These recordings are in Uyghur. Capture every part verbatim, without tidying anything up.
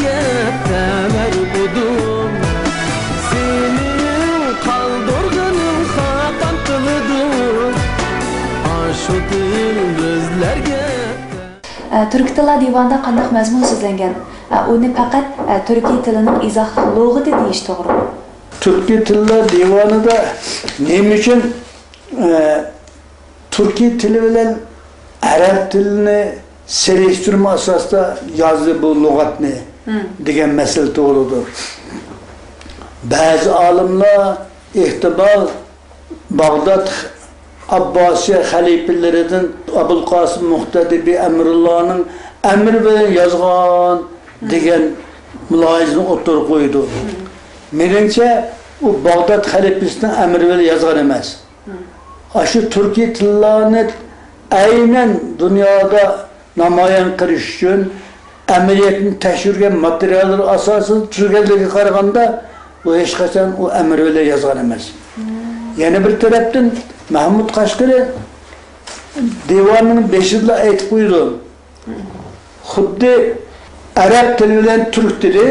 گەپتە مەرقۇدۇم، سېنىڭ قالدۇرغىنىڭ خاقان تىلىدۇ، ئاشۇ تىل بىزلەرگە. ئە، تۈركىي تىللار دىۋانىدا قانداق مەزمۇن سۆزلەنگەن؟ ئە، ئۇنى پەقەت، ئە، تۈركىي تىلىنىڭ ئىزاھلىق لۇغىتى دېيىش توغرىمۇ؟ تۈركىي تىللار دىۋانىدا نېمە ئۈچۈن، ئە، تۈركىي تىلى بىلەن ئەرەب تىلىنى سېلىشتۇرما ئاساسىدا يازدى بۇ لۇغەتنى، دېگەن مەسىلە تۇغۇلىدۇ. بەزى ئالىملار ئېھتىمال باغداد ئابباسىيە خەلىپىلىرىدىن ئابۇلقاسىم مۇقتەدى بى ئەمرۇللانىڭ ئەمرى بىلەن يازغان دېگەن مۇلاھىزىنى ئوتتۇرىغا قويىدۇ. مېنىڭچە، ئۇ باغداد خەلىپىسىنىڭ ئەمرى بىلەن يازغان ئەمەس. ئاشۇ تۈركىي تىللارنى ئەينەن دۇنيادا نامايان قىلىش ئۈچۈن ئەمەلىيەتنى تەكشۈرگەن ماتېرىياللار ئاساسىدا تۈزگەنلىكىگە قارىغاندا، ئۇ ھېچقاچان ئۇ ئەمىر بىلەن يازغان ئەمەس. يەنە بىر تەرەپتىن، مەھمۇد قەشقىرى دىۋاننىڭ بېشىدىلا ئېيتىپ قويىدۇ. خۇددى ئەرەب تىلى بىلەن تۈرك تىلى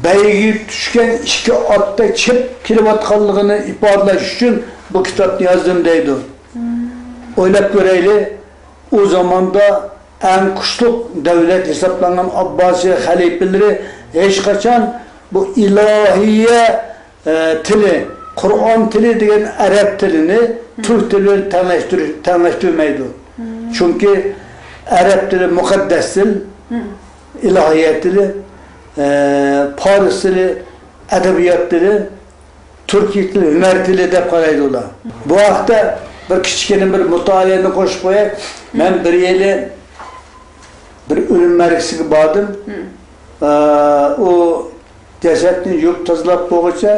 بەيگىگە چۈشكەن ئىككى ئاتتەك چېپىپ كېلىۋاتقانلىقىنى ئىپادىلەش ئۈچۈن بۇ كىتابنى يازدىم دەيدۇ. ئويلاپ كۆرەيلى، ئۇ زاماندا ئەڭ كۈچلۈك دۆلەت ھېسابلانغان ئابباسىيە خەلىپىلىرى ھېچقاچان بۇ ئىلاھىيە، ئە، تىلى، قۇرئان تىلى دېگەن ئەرەب تىلىنى تۈرك تىلى بىلەن تەڭلەشتۈر-، تەڭلەشتۈرمەيدۇ. چۈنكى ئەرەب تىلى مۇقەددەس تىل، ئىلاھىيەت تىلى، ئە، پارس تىلى ئەدەبىيات تىلى، تۈركىي تىل ھۈنەر تىلى دەپ قارايدۇ ئۇلار. بۇ ھەقتە بىر كىچىككىنە بىر مۇتالىئەنى قوشۇپ قوياي. مەن بىر يىلى بىر ئۆلۈم مەرىكىسىگە باردىم. ئە، ئۇ جەسەتنى يۇيۇپ تازىلاپ بولغۇچە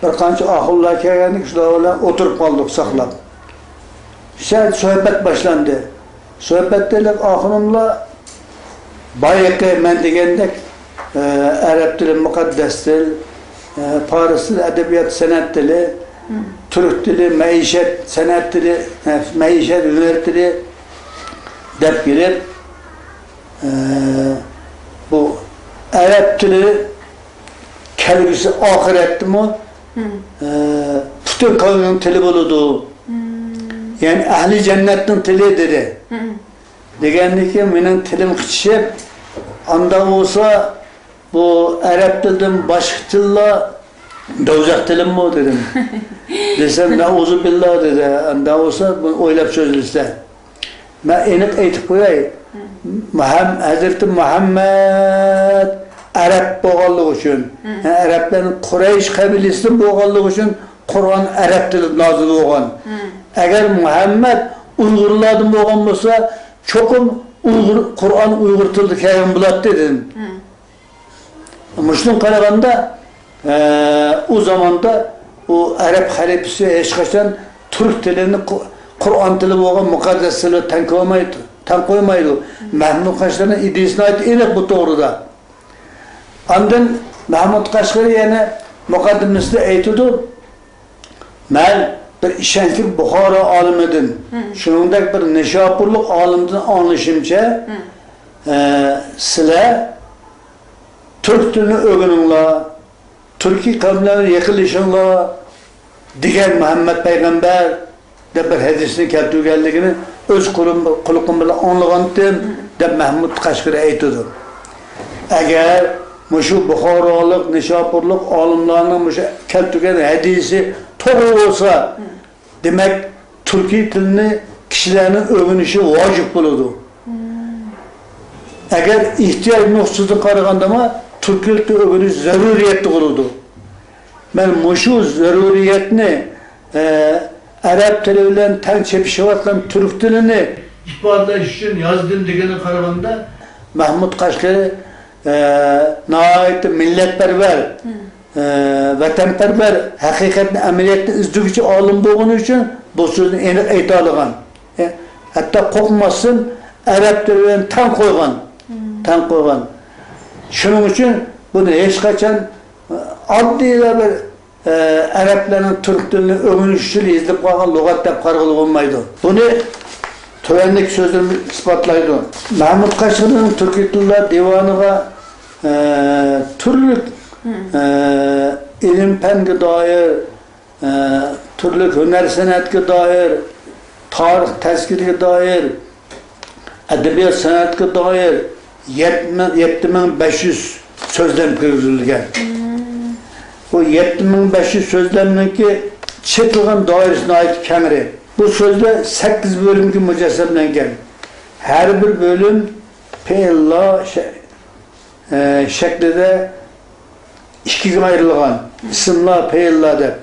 بىر قانچە ئاخۇنلار كەلگەندىكىن، شۇلار بىلەن ئولتۇرۇپ قالدۇق ساقلاپ. شۇ سۆھبەت باشلاندى. سۆھبەتتە ھېلىقى ئاخۇنۇملار بايىقى مەن دېگەندەك، ئە، ئەرەب تىلى مۇقەددەس تىل، ئە، پارس تىلى ئەدەبىيات سەنئەت تىلى، تۈرك تىلى مەئىشەت سەنئەت تىلى، ئە، مەئىشەت ھۈنەر تىلى دەپ كېلىپ، ئە، بۇ ئەرەب تىلى كەلگۈسى ئاخىرەتتىمۇ، ئە، پۈتۈن قەۋمنىڭ تىلى بولىدۇ. يەنى ئەھلى جەننەتنىڭ تىلى دېدى. دېگەندىن كېيىن مېنىڭ تىلىم قىچىشىپ، ئاندا بولسا بۇ ئەرەب تىلىدىن باشقا تىللار دوزاخ تىلىمۇ دېدىم. دېسەم، نەئۇزۇبىللا دېدى. ئاندا بولسا بۇنى ئويلاپ سۆزلىسە. مەن ئېنىق ئېيتىپ قوياي. مۇھەم-، ھەزرىتى مۇھەممەد ئەرەب بولغانلىقى ئۈچۈن، يەنى ئەرەبلەرنىڭ قۇرەيش قەبىلىسىدىن بولغانلىقى ئۈچۈن قۇرئان ئەرەب تىلىدا نازىل بولغان. ئەگەر مۇھەممەد ئۇيغۇرلاردىن بولغان بولسا، چوقۇم ئۇيغۇر، قۇرئان ئۇيغۇر تىلىدا كەلگەن بولاتتى دېدىم. مۇشۇنىڭغا قارىغاندا، ئە، ئۇ زاماندا ئۇ ئەرەب خەلىپىسى ھېچقاچان تۈرك تىلىنى قۇ-، قۇرئان تىلى بولغان مۇقەددەس تىلى تەڭ قويمايدۇ، تەڭ قويمايدۇ. مەھمۇد قەشقەرىنىڭ ئىدىيىسى ناھايىتى ئېنىق بۇ توغرىدا. ئاندىن مەھمۇد قەشقىرى يەنە مۇقەددىمىسىدە ئېيتىدۇ، مەن بىر ئىشەنچلىك بۇخارا ئالىمىدىن، شۇنىڭدەك بىر نىشاپۇرلۇق ئالىمدىن ئاڭلىشىمچە، ئە، سىلەر تۈرك تىلىنى ئۆگىنىڭلار، تۈركىي قەۋملەر بىلەن يېقىنلىشىڭلار دېگەن مۇھەممەد پەيغەمبەر دەپ بىر ھەدىسنى كەلتۈرگەنلىكىنى ئۆز قۇلۇم-، قۇلىقىم بىلەن ئاڭلىغانتىم، دەپ مەھمۇد قەشقىرى ئېيتىدۇ. ئەگەر مۇشۇ بۇخارالىق، نىشاپۇرلۇق ئالىملارنىڭ مۇشۇ كەلتۈرگەن ھەدىسى توغرا بولسا، دېمەك، تۈركىي تىلنى كىشىلەرنىڭ ئۆگىنىشى ۋاجىپ بولىدۇ. ئەگەر ئېھتىياج نۇقتىسىدىن قارىغاندىمۇ، تۈركىي تىلنى ئۆگىنىش زۆرۈرىيەت تۇغۇلىدۇ. مەن مۇشۇ زۆرۈرىيەتنى، ئە، ئەرەب تىلى بىلەن تەڭ چېپىشىۋاتقان تۈرك تىلىنى ئىپادىلەش ئۈچۈن يازدىم دېگىنىگە قارىغاندا، مەھمۇد قەشقىرى، ئە، ناھايىتى مىللەتپەرۋەر، ئە، ۋەتەنپەرۋەر، ھەقىقەتنى، ئەمەلىيەتنى ئىزدىگۈچى ئالىم بولغىنى ئۈچۈن بۇ سۆزنى ئېنىق ئېيتالىغان. ئە، ھەتتا قورقماستىن ئەرەب تىلى بىلەن تەڭ قويغان. تەڭ قويغان. شۇنىڭ ئۈچۈن بۇنى ھېچقاچان، ئە، ئاددىيلا بىر، ئە، ئەرەبلەرنىڭ تۈرك تىلىنى ئۆگىنىش ئۈچۈن يېزىلىپ قالغان لۇغەت دەپ قارىغىلى بولمايدۇ. بۇنى تۆۋەندىكى سۆزلىرىم ئىسپاتلايدۇ. مەھمۇد قەشقىرىنىڭ تۈركىي تىللار دىۋانىغا ئە، تۈرلۈك، ئە، ئىلىم-پەنگە دائىر، ئە، تۈرلۈك ھۈنەر-سەنئەتكە دائىر، تارىخ-تەسۋىرگە دائىر، ئەدەبىيات-سەنئەتكە دائىر يەتتە مىڭ، يەتتە مىڭ بەش يۈز سۆزلەم كىرگۈزۈلگەن. بۇ يەتتە مىڭ بەش يۈز سۆزلەمنىڭكى چېتىلغان دائىرىسى ناھايىتى كەڭرى. بۇ سۆزلەر سەككىز بۆلۈمگە مۇجەسسەملەنگەن. ھەر بىر بۆلۈم پېئىللار شە-، ئە، شەكلىدە ئىككىگە ئايرىلغان، ئىسىملار، پېئىللار دەپ.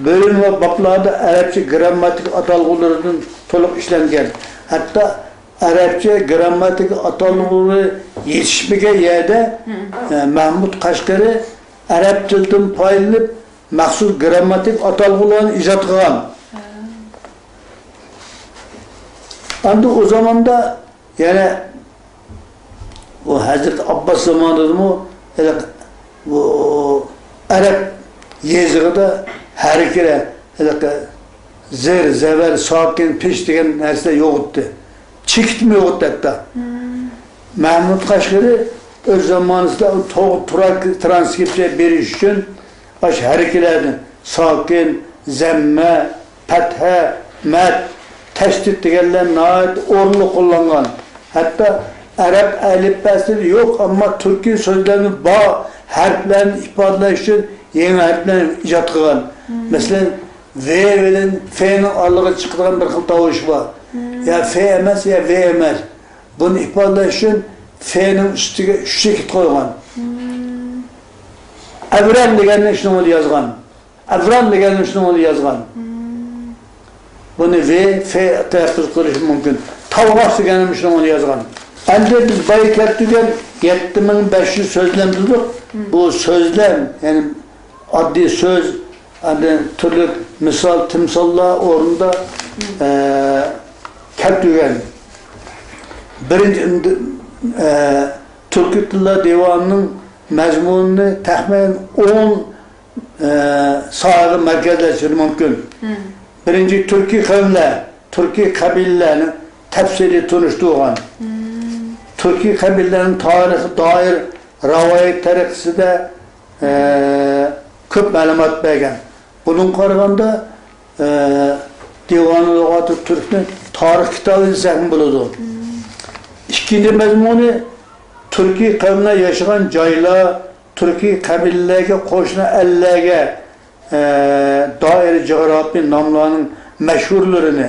بۆلۈم ۋە بابلاردا ئەرەبچە گىرامماتىكا ئاتالغۇلىرىدىن تولۇق ئىشلەنگەن. ھەتتا ئەرەبچە گىرامماتىكا ئاتالغۇلىرى يېتىشمىگەن يەردە، ئە، مەھمۇد قەشقىرى ئەرەب تىلىدىن پايدىلىنىپ، مەخسۇس گىرامماتىك ئاتالغۇلارنى ئىجاد قىلغان. ئەمدى ئۇ زاماندا يەنە ئۇ ھەزرىتى ئابباس زامانىدىمۇ ھېلىقى بۇ ئەرەب يېزىقىدا ھەرىكىلەر، ھېلىقى زېر، زەۋەر، ساكىن، پېش دېگەن نەرسىلەر يوق ئىدى. چېكىتمە يوق ئىدى ھەتتا. مەھمۇد قەشقىرى ئۆز زامانىسىدا توغرا تۇراك ترانسكرىپسىيە بېرىش ئۈچۈن ئاشۇ ھەرىكىلەردىن ساكىن، زەممە، پەتھە، مەد، تەشدىد دېگەنلەرنى ناھايىتى ئورۇنلۇق قوللانغان. ھەتتا ئەرەب ئەلىپبەسىدە يوق، ئەمما تۈركىي سۆزلەردە بار ھەرپلەرنى ئىپادىلەش ئۈچۈن يېڭى ھەرپلەرنى ئىجاد قىلغان. مەسىلەن، ۋ بىلەن فنىڭ ئارىلىقىدا چىقىدىغان بىر خىل تاۋۇش بار. يا ف ئەمەس، يا ۋ ئەمەس. بۇنى ئىپادىلەش ئۈچۈن فنىڭ ئۈستىگە ئۈچ چېكىت قويغان. ئەبرەن دېگەننى شۇنىڭ بىلەن يازغان. ئەبران دېگەننى شۇنىڭ بىلەن يازغان. بۇنى ۋ، ف تەلەپپۇز قىلىشى مۇمكىن. تاۋغاس دېگەننى شۇنىڭ بىلەن يازغان. ئەمدى بىز بايا كەلتۈرگەن يەتتە مىڭ بەش يۈز سۆزلەم دېدۇق. بۇ سۆزلەم، يەنى ئاددىي سۆز، ئاندىن تۈرلۈك مىسال، تىمساللار ئورنىدا، ئە، كەلتۈرگەن. بىرىنچى، ئە، تۈركىي تىللار دىۋانىنىڭ مەزمۇنىنى تەخمىنەن ئون، ئە، ساھەگە مەركەزلەشتۈرۈش مۇمكىن. بىرىنچى، تۈركىي قەۋملەر، تۈركىي قەبىلىلەرنى تەپسىلىي تونۇشتۇرغان. تۈركىي قەبىلىلەرنىڭ تارىخىغا دائىر رىۋايەت تەرىقىسىدە، ئە، كۆپ مەلۇمات بەرگەن. بۇنىڭغا قارىغاندا، ئە، دىۋانۇ لۇغاتىت تۈركنى تارىخ كىتابى دېسەكمۇ بولىدۇ. ئىككىنچى مەزمۇنى تۈركىي قەۋملەر ياشىغان جايلار، تۈركىي قەبىلىلەرگە، قوشنا ئەللەرگە، ئە، دائىر جۇغراپىي ناملارنىڭ مەشھۇرلىرىنى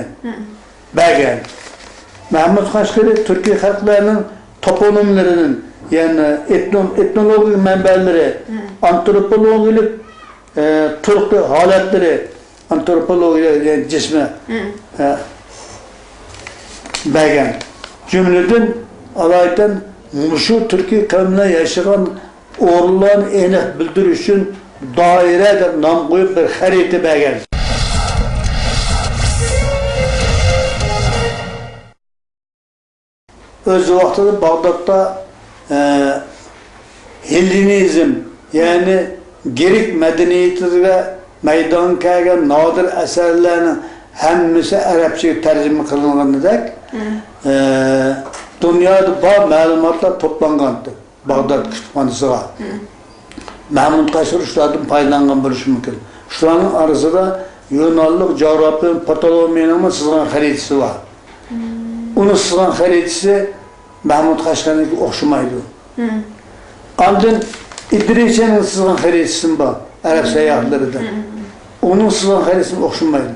بەرگەن. مەھمۇد قەشقىرى تۈركىي خەلقلەرنىڭ توپونىملىرىدىن، يەنى ئېتنو-، ئېتنولوگىيە مەنبەلىرى، ئانتروپولوگىيەلىك، ئە، تۇرقى ھالەتلىرى، ئانتروپولوگىيە، يەنى جىسمى، ئە، بەرگەن. جۈملىدىن ئالايىتەن مۇشۇ تۈركىي قەۋملەر ياشىغان ئورۇنلارنى ئېنىق بىلدۈرۈش ئۈچۈن دائىرە دەپ نام قويۇپ، بىر خەرىتە بەرگەن. ئۆز ۋاقتىدا باغدادتا، ئە، ھېللىنىزم، يەنى گرېك مەدەنىيىتىگە مەيدانغا كەلگەن نادىر ئەسەرلەرنىڭ ھەممىسى ئەرەبچىگە تەرجىمە قىلىنغىنىدەك، ئە، دۇنيادا بار مەلۇماتلار توپلانغانتى. باغداد كۇتۇپخانىسىغا. مەھمۇد قەشقىرى شۇلاردىن پايدىلانغان بولۇشى مۇمكىن. شۇلارنىڭ ئارىسىدا يۇنانلىق جۇغراپىيە پتولېمىينىڭمۇ سىزغان خەرىتىسى بار. ئۇنىڭ سىزغان خەرىتىسى مەھمۇد قەشقىرىنىڭكىگە ئوخشىمايدۇ. ئاندىن ئىدرىسىنىڭ سىزغان خەرىتىسىمۇ بار، ئەرەب سەيياھلىرىدىن. ئۇنىڭ سىزغان خەرىتىسىمۇ ئوخشىمايدۇ.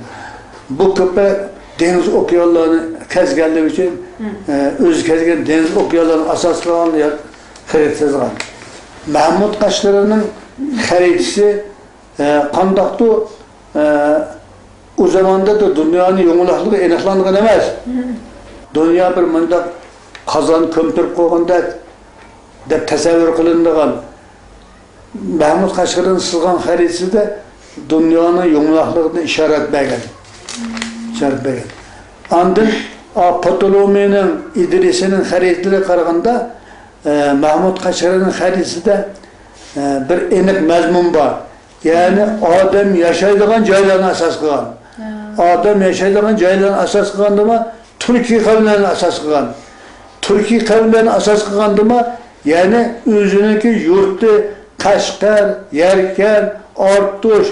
بۇ كۆپرەك دېڭىز ئوكيانلارنى كەزگەنلىكى ئۈچۈن، ئە، ئۆزى كەزگەن دېڭىز ئوكيانلارنى ئاساس قىلغان يا-، خەرىتە سىزغان. مەھمۇد قەشقىرىنىڭ خەرىتىسى، ئە، قانداقتۇ، ئە، ئۇ زاماندا دۇنيانىڭ يۇمىلاقلىقى ئېنىقلانغان ئەمەس. دۇنيا بىر مۇنداق قازان كۆمتۈرۈپ قويغاندەك دەپ تەسەۋۋۇر قىلىنىدىغان مەھمۇد قەشقىرىنىڭ سىزغان خەرىتىسىدە دۇنيانىڭ يۇمىلاقلىقىدىن ئىشارەت بەرگەن. ئىشارەت بەرگەن. ئاندىن، ئا، پتولېمىينىڭ، ئىدرىسىنىڭ خەرىتىلىرىگە قارىغاندا، ئە، مەھمۇد قەشقىرىنىڭ خەرىتىسىدە، ئە، بىر ئېنىق مەزمۇن بار. يەنى ئادەم ياشايدىغان جايلارنى ئاساس قىلغان. ئادەم ياشايدىغان جايلارنى ئاساس قىلغاندىمۇ، تۈركىي قەۋملەرنى ئاساس قىلغان. تۈركىي قەۋملەرنى ئاساس قىلغاندىمۇ، يەنى ئۆزىنىڭكى يۇرتى قەشقەر، يەركەن، ئارتۇش،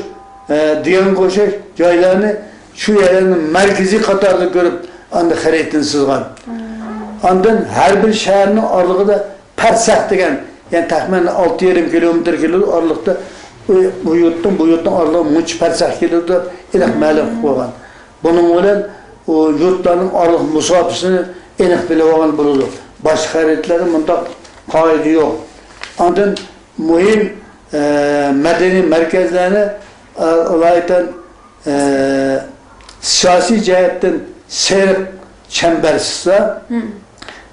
ئە، دېگەنگە ئوخشاش جايلارنى شۇ يەرلەرنى مەركىزىي قاتاردا كۆرۈپ، ئاندىن خەرىتىنى سىزغان. ئاندىن ھەر بىر شەھەرنىڭ ئارىلىقىدا پەرسەھ دېگەن، يەنى تەخمىنەن ئالتە يېرىم كىلومېتىر كېلىدۇ ئارىلىقتا، ئۇ، بۇ يۇرتنىڭ، بۇ يۇرتنىڭ ئارىلىقى مۇنچە پەرسەھ كېلىدۇ دەپ ئېنىق مەلۇم قىلىپ قويغان. بۇنىڭ بىلەن ئۇ يۇرتلارنىڭ ئارىلىق مۇساپىسىنى ئېنىق بىلىپ ئالغىلى بولىدۇ. باشقا خەرىتىلەردە مۇنداق قائىدە يوق. ئاندىن مۇھىم، ئە، مەدەنىي مەركەزلەرنى، ئە، ئالايىتەن، ئە، سىياسىي جەھەتتىن سېرىق چەمبەر سىزسا،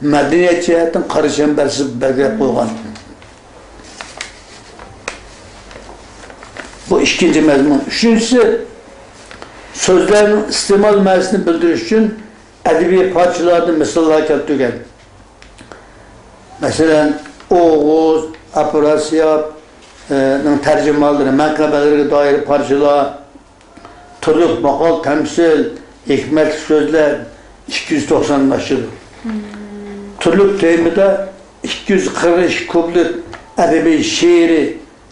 مەدەنىيەت جەھەتتىن قارا چەمبەر سىزىپ بەلگىلەپ قويغان. بۇ ئىككىنچى مەزمۇن. ئۈچىنچىسى، سۆزلەرنىڭ ئىستېمال مەنىسىنى بىلدۈرۈش ئۈچۈن ئەدەبىي پارچىلاردىن مىساللار كەلتۈرگەن. مەسىلەن، ئوغۇز، ئافراسىياب، ئە، نىڭ تەرجىمىھاللىرى، مەنقەبەلەرگە دائىر پارچىلار، تۈرلۈك ماقال، تەمسىل، ھېكمەتلىك سۆزلەر ئىككى يۈز توقساندىن ئاشىدۇ. تۈرلۈك تېمىدا ئىككى يۈز قىرىق ئىككى كۇپلېت ئەدەبىي شېئىرىي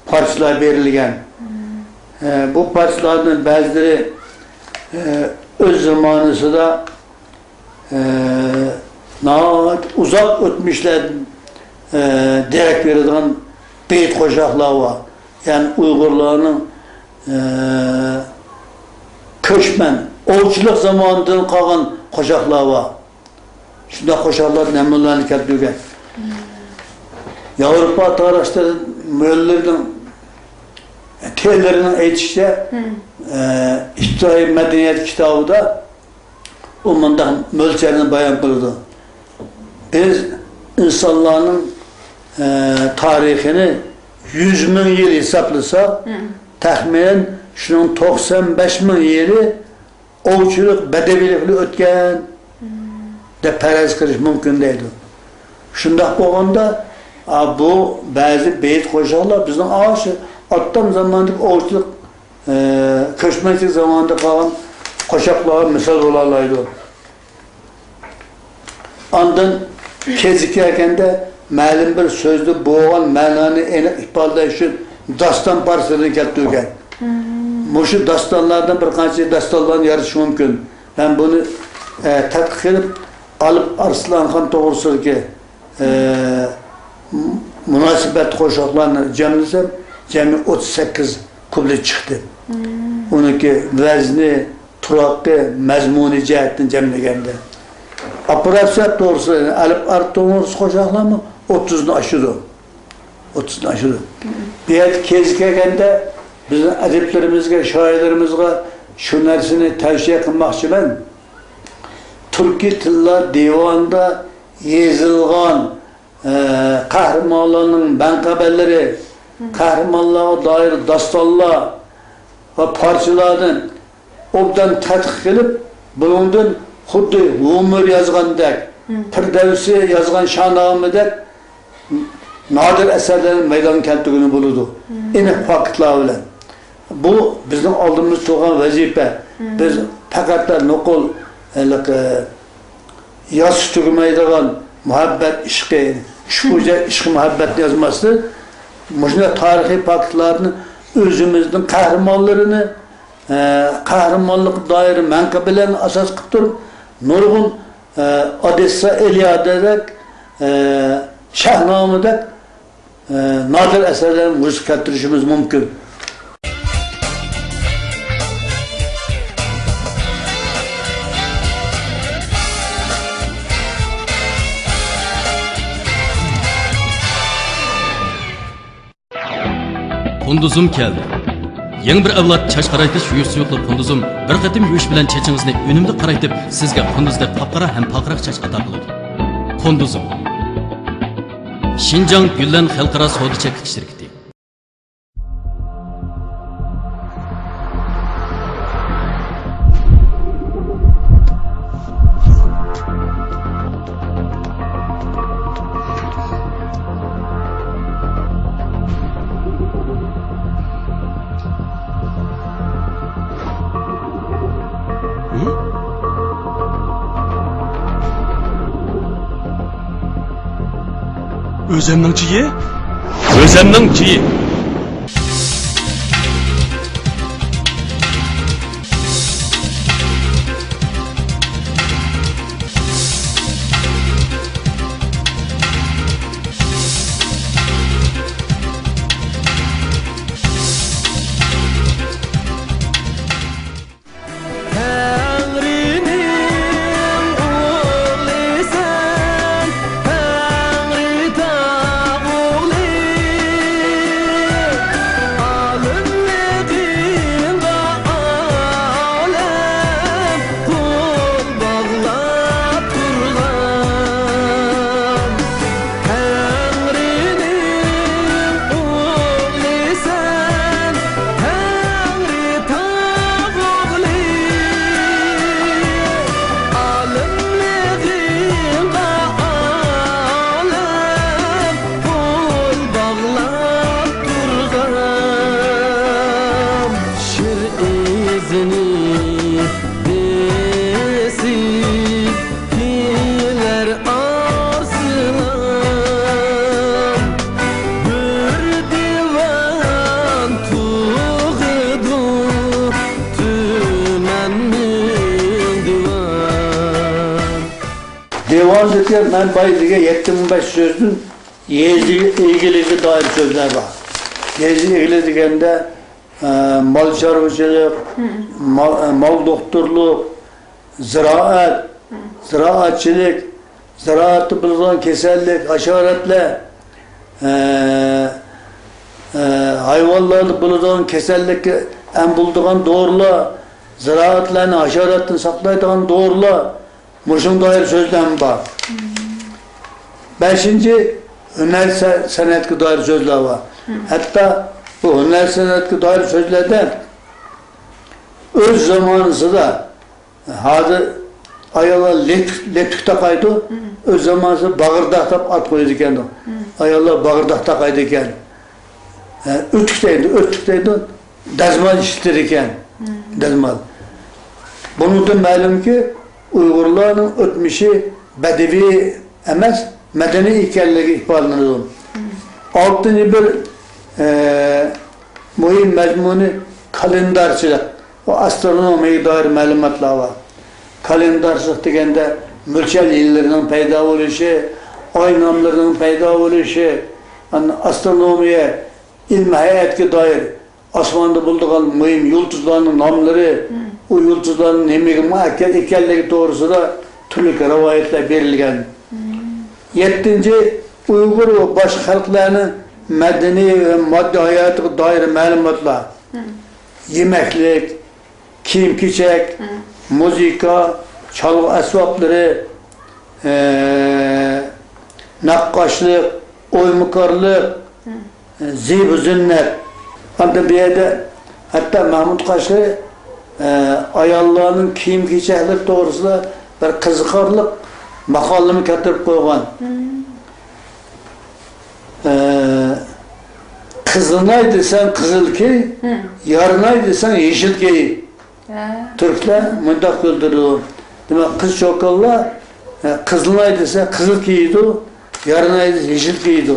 پارچىلار بېرىلگەن. ئە، بۇ پارچىلاردىن بەزىلىرى، ئە، ئۆز زامانىسىدا ئە، ناھايىتى ئۇزاق ئۆتمۈشلەردىن، ئە، دېرەك بېرىدىغان بېيىت قوشاقلار بار. يەنى ئۇيغۇرلارنىڭ، ئە، كۆچمەن، ئوۋچىلىق زامانىدىن قالغان قوشاقلار بار. شۇنداق قوشاقلار نەمۇنىلەرنى كەلتۈرگەن. ياۋروپا تارىخچىلىرى مۆللىرىنىڭ، تېيلېرنىڭ ئېيتىشىچە، ئە، ئىپتىدائىي مەدەنىيەت كىتابىدا ئۇ مۇنداق مۆلچەرنى بايان قىلىدۇ. بىز ئىنسانلارنىڭ، ئە، تارىخىنى يۈز مىڭ يىل ھېسابلىساق، تەخمىنەن شۇنىڭ توقسان بەش مىڭ يىلى ئوۋچىلىق، بەدەۋىيلىك بىلەن ئۆتكەن دەپ پەرەز قىلىش مۇمكىن دەيدۇ. شۇنداق بولغاندا، ئا، بۇ بەزى بېيىت قوشاقلار بىزنىڭ ئاشۇ ئاتام زامانىدىكى ئوۋچىلىق، ئە، كۆچمەنچىلىك زامانىدا قالغان قوشاقلارغا مىسال بولالايدۇ. ئاندىن كېزىككە كەلگەندە، مەلۇم بىر سۆزدە بولغان مەنانى ئېنىق ئىپادىلەش ئۈچۈن داستان پارچىلىرىنى كەلتۈرگەن. مۇشۇ داستانلاردىن بىر قانچە داستانلارنى يارىتىش مۇمكىن. مەن بۇنى، ئە، تەتقىق قىلىپ، ئالىپ ئارسلانخان توغرىسىدىكى، ئە، مۇناسىۋەت قوشاقلارنى جەملىسەم، جەمئىي ئوتتۇز سەككىز كۇپلېت چىقتى. ئۇنىڭكى ۋەزنى، تۇراقى، مەزمۇنىي جەھەتتىن جەملىگەندە. ئاپېراتسىيە توغرىسى، ئەلىپ ئارت توغرىسى قوشاقلارمۇ ئوتتۇزدىن ئاشىدۇ. ئوتتۇزدىن ئاشىدۇ. بۇ يەردە كېزىككە كەلگەندە، بىزنىڭ ئەدىبلىرىمىزگە، شائىرلىرىمىزغا شۇ نەرسىنى تەۋسىيە قىلماقچىمەن. تۈركىي تىللار دىۋانىدا يېزىلغان، ئە، قەھرىمانلارنىڭ مەنقەبەلىرى، قەھرىمانلارغا دائىر داستانلار ۋە پارچىلاردىن ئوبدان تەتقىق قىلىپ، بۇنىڭدىن خۇددى ھومېر يازغاندەك، فىردەۋسى يازغان شاھنامىدەك نادىر ئەسەرلەرنى مەيدانغا كەلتۈرگىلى بولىدۇ. ئېنىق فاكتلار بىلەن. بۇ بىزنىڭ ئالدىمىزدا تۇرغان ۋەزىپە. بىز پەقەتلا نوقۇل، ھېلىقى، يازسا تۈگىمەيدىغان مۇھەببەت ئىشقى، ئۇشبۇ ئىشقى مۇھەببەتنى يازماستىن، مۇشۇنداق تارىخىي فاكتلارنى ئۆزىمىزنىڭ قەھرىمانلىرىنى، ئە، قەھرىمانلىققا دائىر مەنقەبىلەرنى ئاساس قىلىپ تۇرۇپ، نۇرغۇن، ئە، ئودېسسا ئىليادىدەك، ئە، شاھنامىدەك، ئە، نادىر ئەسەرلەرنى ۋۇجۇدقا كەلتۈرۈشىمىز مۇمكىن. قۇندۇزۇم كەلدى. يېڭى بىر ئەۋلاد چاچ قارايتىش يۇيۇش سۇيۇقلۇق قۇندۇزۇم بىر قېتىم يۇيۇش بىلەن چېچىڭىزنى ئۈنۈملۈك قارايتىپ، سىزگە قۇندۇزدەك قاپقارا ھەم پارقىراق چاچ ئاتا قىلىدۇ. قۇندۇزۇم. شىنجاڭ گۈللەن خەلقئارا سودا چەكلىك شىركىتى. ئۆزەمنىڭ چېيى، ئۆزەمنىڭ چېيى. تەڭرىنىڭ ئوغلىسەن، تەڭرىتاغ ئوغلى. ئالىملىقىڭغا ئالەم قول باغلاپ تۇرغان. تەڭرىنىڭ ئوغلىسەن، تەڭرىتاغ ئوغلى. ئالىملىقىڭغا ئالەم قول باغلاپ تۇرغان. شىر ئىزىنى بېسىپ كېلەر ئارسلان، بىر دىۋان تۇغىدۇ، تۈمەن مىڭ دىۋان. دىۋان دېسەم، مەن بايا دېگەن يەتتە مىڭ بەش يۈز سۆزدىن يېزا ئىگىلىكىگە دائىر سۆزلەر بار. يېزا ئىگىلىكى دېگەندە، ئە، مال چارۋىچىلىق، مال، ئە، مال دوختۇرلۇق، زىرائەت، زىرائەتچىلىك، زىرائەتتە بولىدىغان كېسەللىك، ھاشاراتلار، ئە، ئە، ھايۋانلاردا بولىدىغان كېسەللىككە ئەم بولىدىغان دورىلار، زىرائەتلەرنى ھاشاراتتىن ساقلايدىغان دورىلار، مۇشۇنىڭغا دائىر سۆزلەرمۇ بار. بەشىنچى، ھۈنەر سە-، سەنئەتكە دائىر سۆزلەر بار. ھەتتا بۇ ھۈنەر سەنئەتكە دائىر سۆزلەردە ئۆز زامانىسىدا، ھازىر ئاياللار لەتۈك، لەتۈك تاقايدۇ، ئۆز زامانىسىدا باغىرداق دەپ ئات قويىدىكەن. ئاياللار باغىرداق تاقايدىكەن. ئۆتۈك دەيدۇ، ئۆتۈك دەيدۇ. دەزمال ئىشلىتىدىكەن. دەزمال. بۇنىڭدىن مەلۇمكى، ئۇيغۇرلارنىڭ ئۆتمۈشى بەدىۋىي ئەمەس، مەدەنىي ئىكەنلىكى ئىپادىلىنىدۇ. ئالتىنچى بىر، ئە، مۇھىم مەزمۇنى كالېندارچىلىق ۋە ئاسترونومىيەگە دائىر مەلۇماتلار بار. كالېندارچىلىق دېگەندە مۆلچەر يىللىرىنىڭ پەيدا بولۇشى، ئاي ناملىرىنىڭ پەيدا بولۇشى، ئاندىن ئاسترونومىيە، ئىلمىي ھەيئەتكە دائىر، ئاسماندا بولىدىغان مۇھىم يۇلتۇزلارنىڭ ناملىرى، ئۇ يۇلتۇزلارنىڭ نېمىگە مۇئەككەل ئىكەنلىكى توغرىسىدا تۈرلۈك رىۋايەتلەر بېرىلگەن. يەتتىنچى، ئۇيغۇر ۋە باشقا خەلقلەرنىڭ مەدەنىي ۋە ماددىي ھاياتىغا دائىر مەلۇماتلار. يېمەكلىك، كىيىم-كېچەك، مۇزىكا، چالغۇ ئەسۋابلىرى، ئە، نەققاشلىق، ئويمىكارلىق، زىبۇ زىننەت. ئاندىن بۇ يەردە ھەتتا مەھمۇد قەشقىرى، ئە، ئاياللارنىڭ كىيىم-كېچەكلىرى توغرىسىدا بىر قىزىقارلىق ماقالىمۇ كەلتۈرۈپ قويغان. ئە، قىزىناي دېسەڭ قىزىل كىي، يارىناي دېسەڭ يېشىل كىي. تۈركلەر مۇنداق بىلدۈرىدۇ. دېمەك، قىز چوكانلار، ئە، قىزىناي دېسە قىزىل كىيىدۇ، يارىناي دېسە يېشىل كىيىدۇ.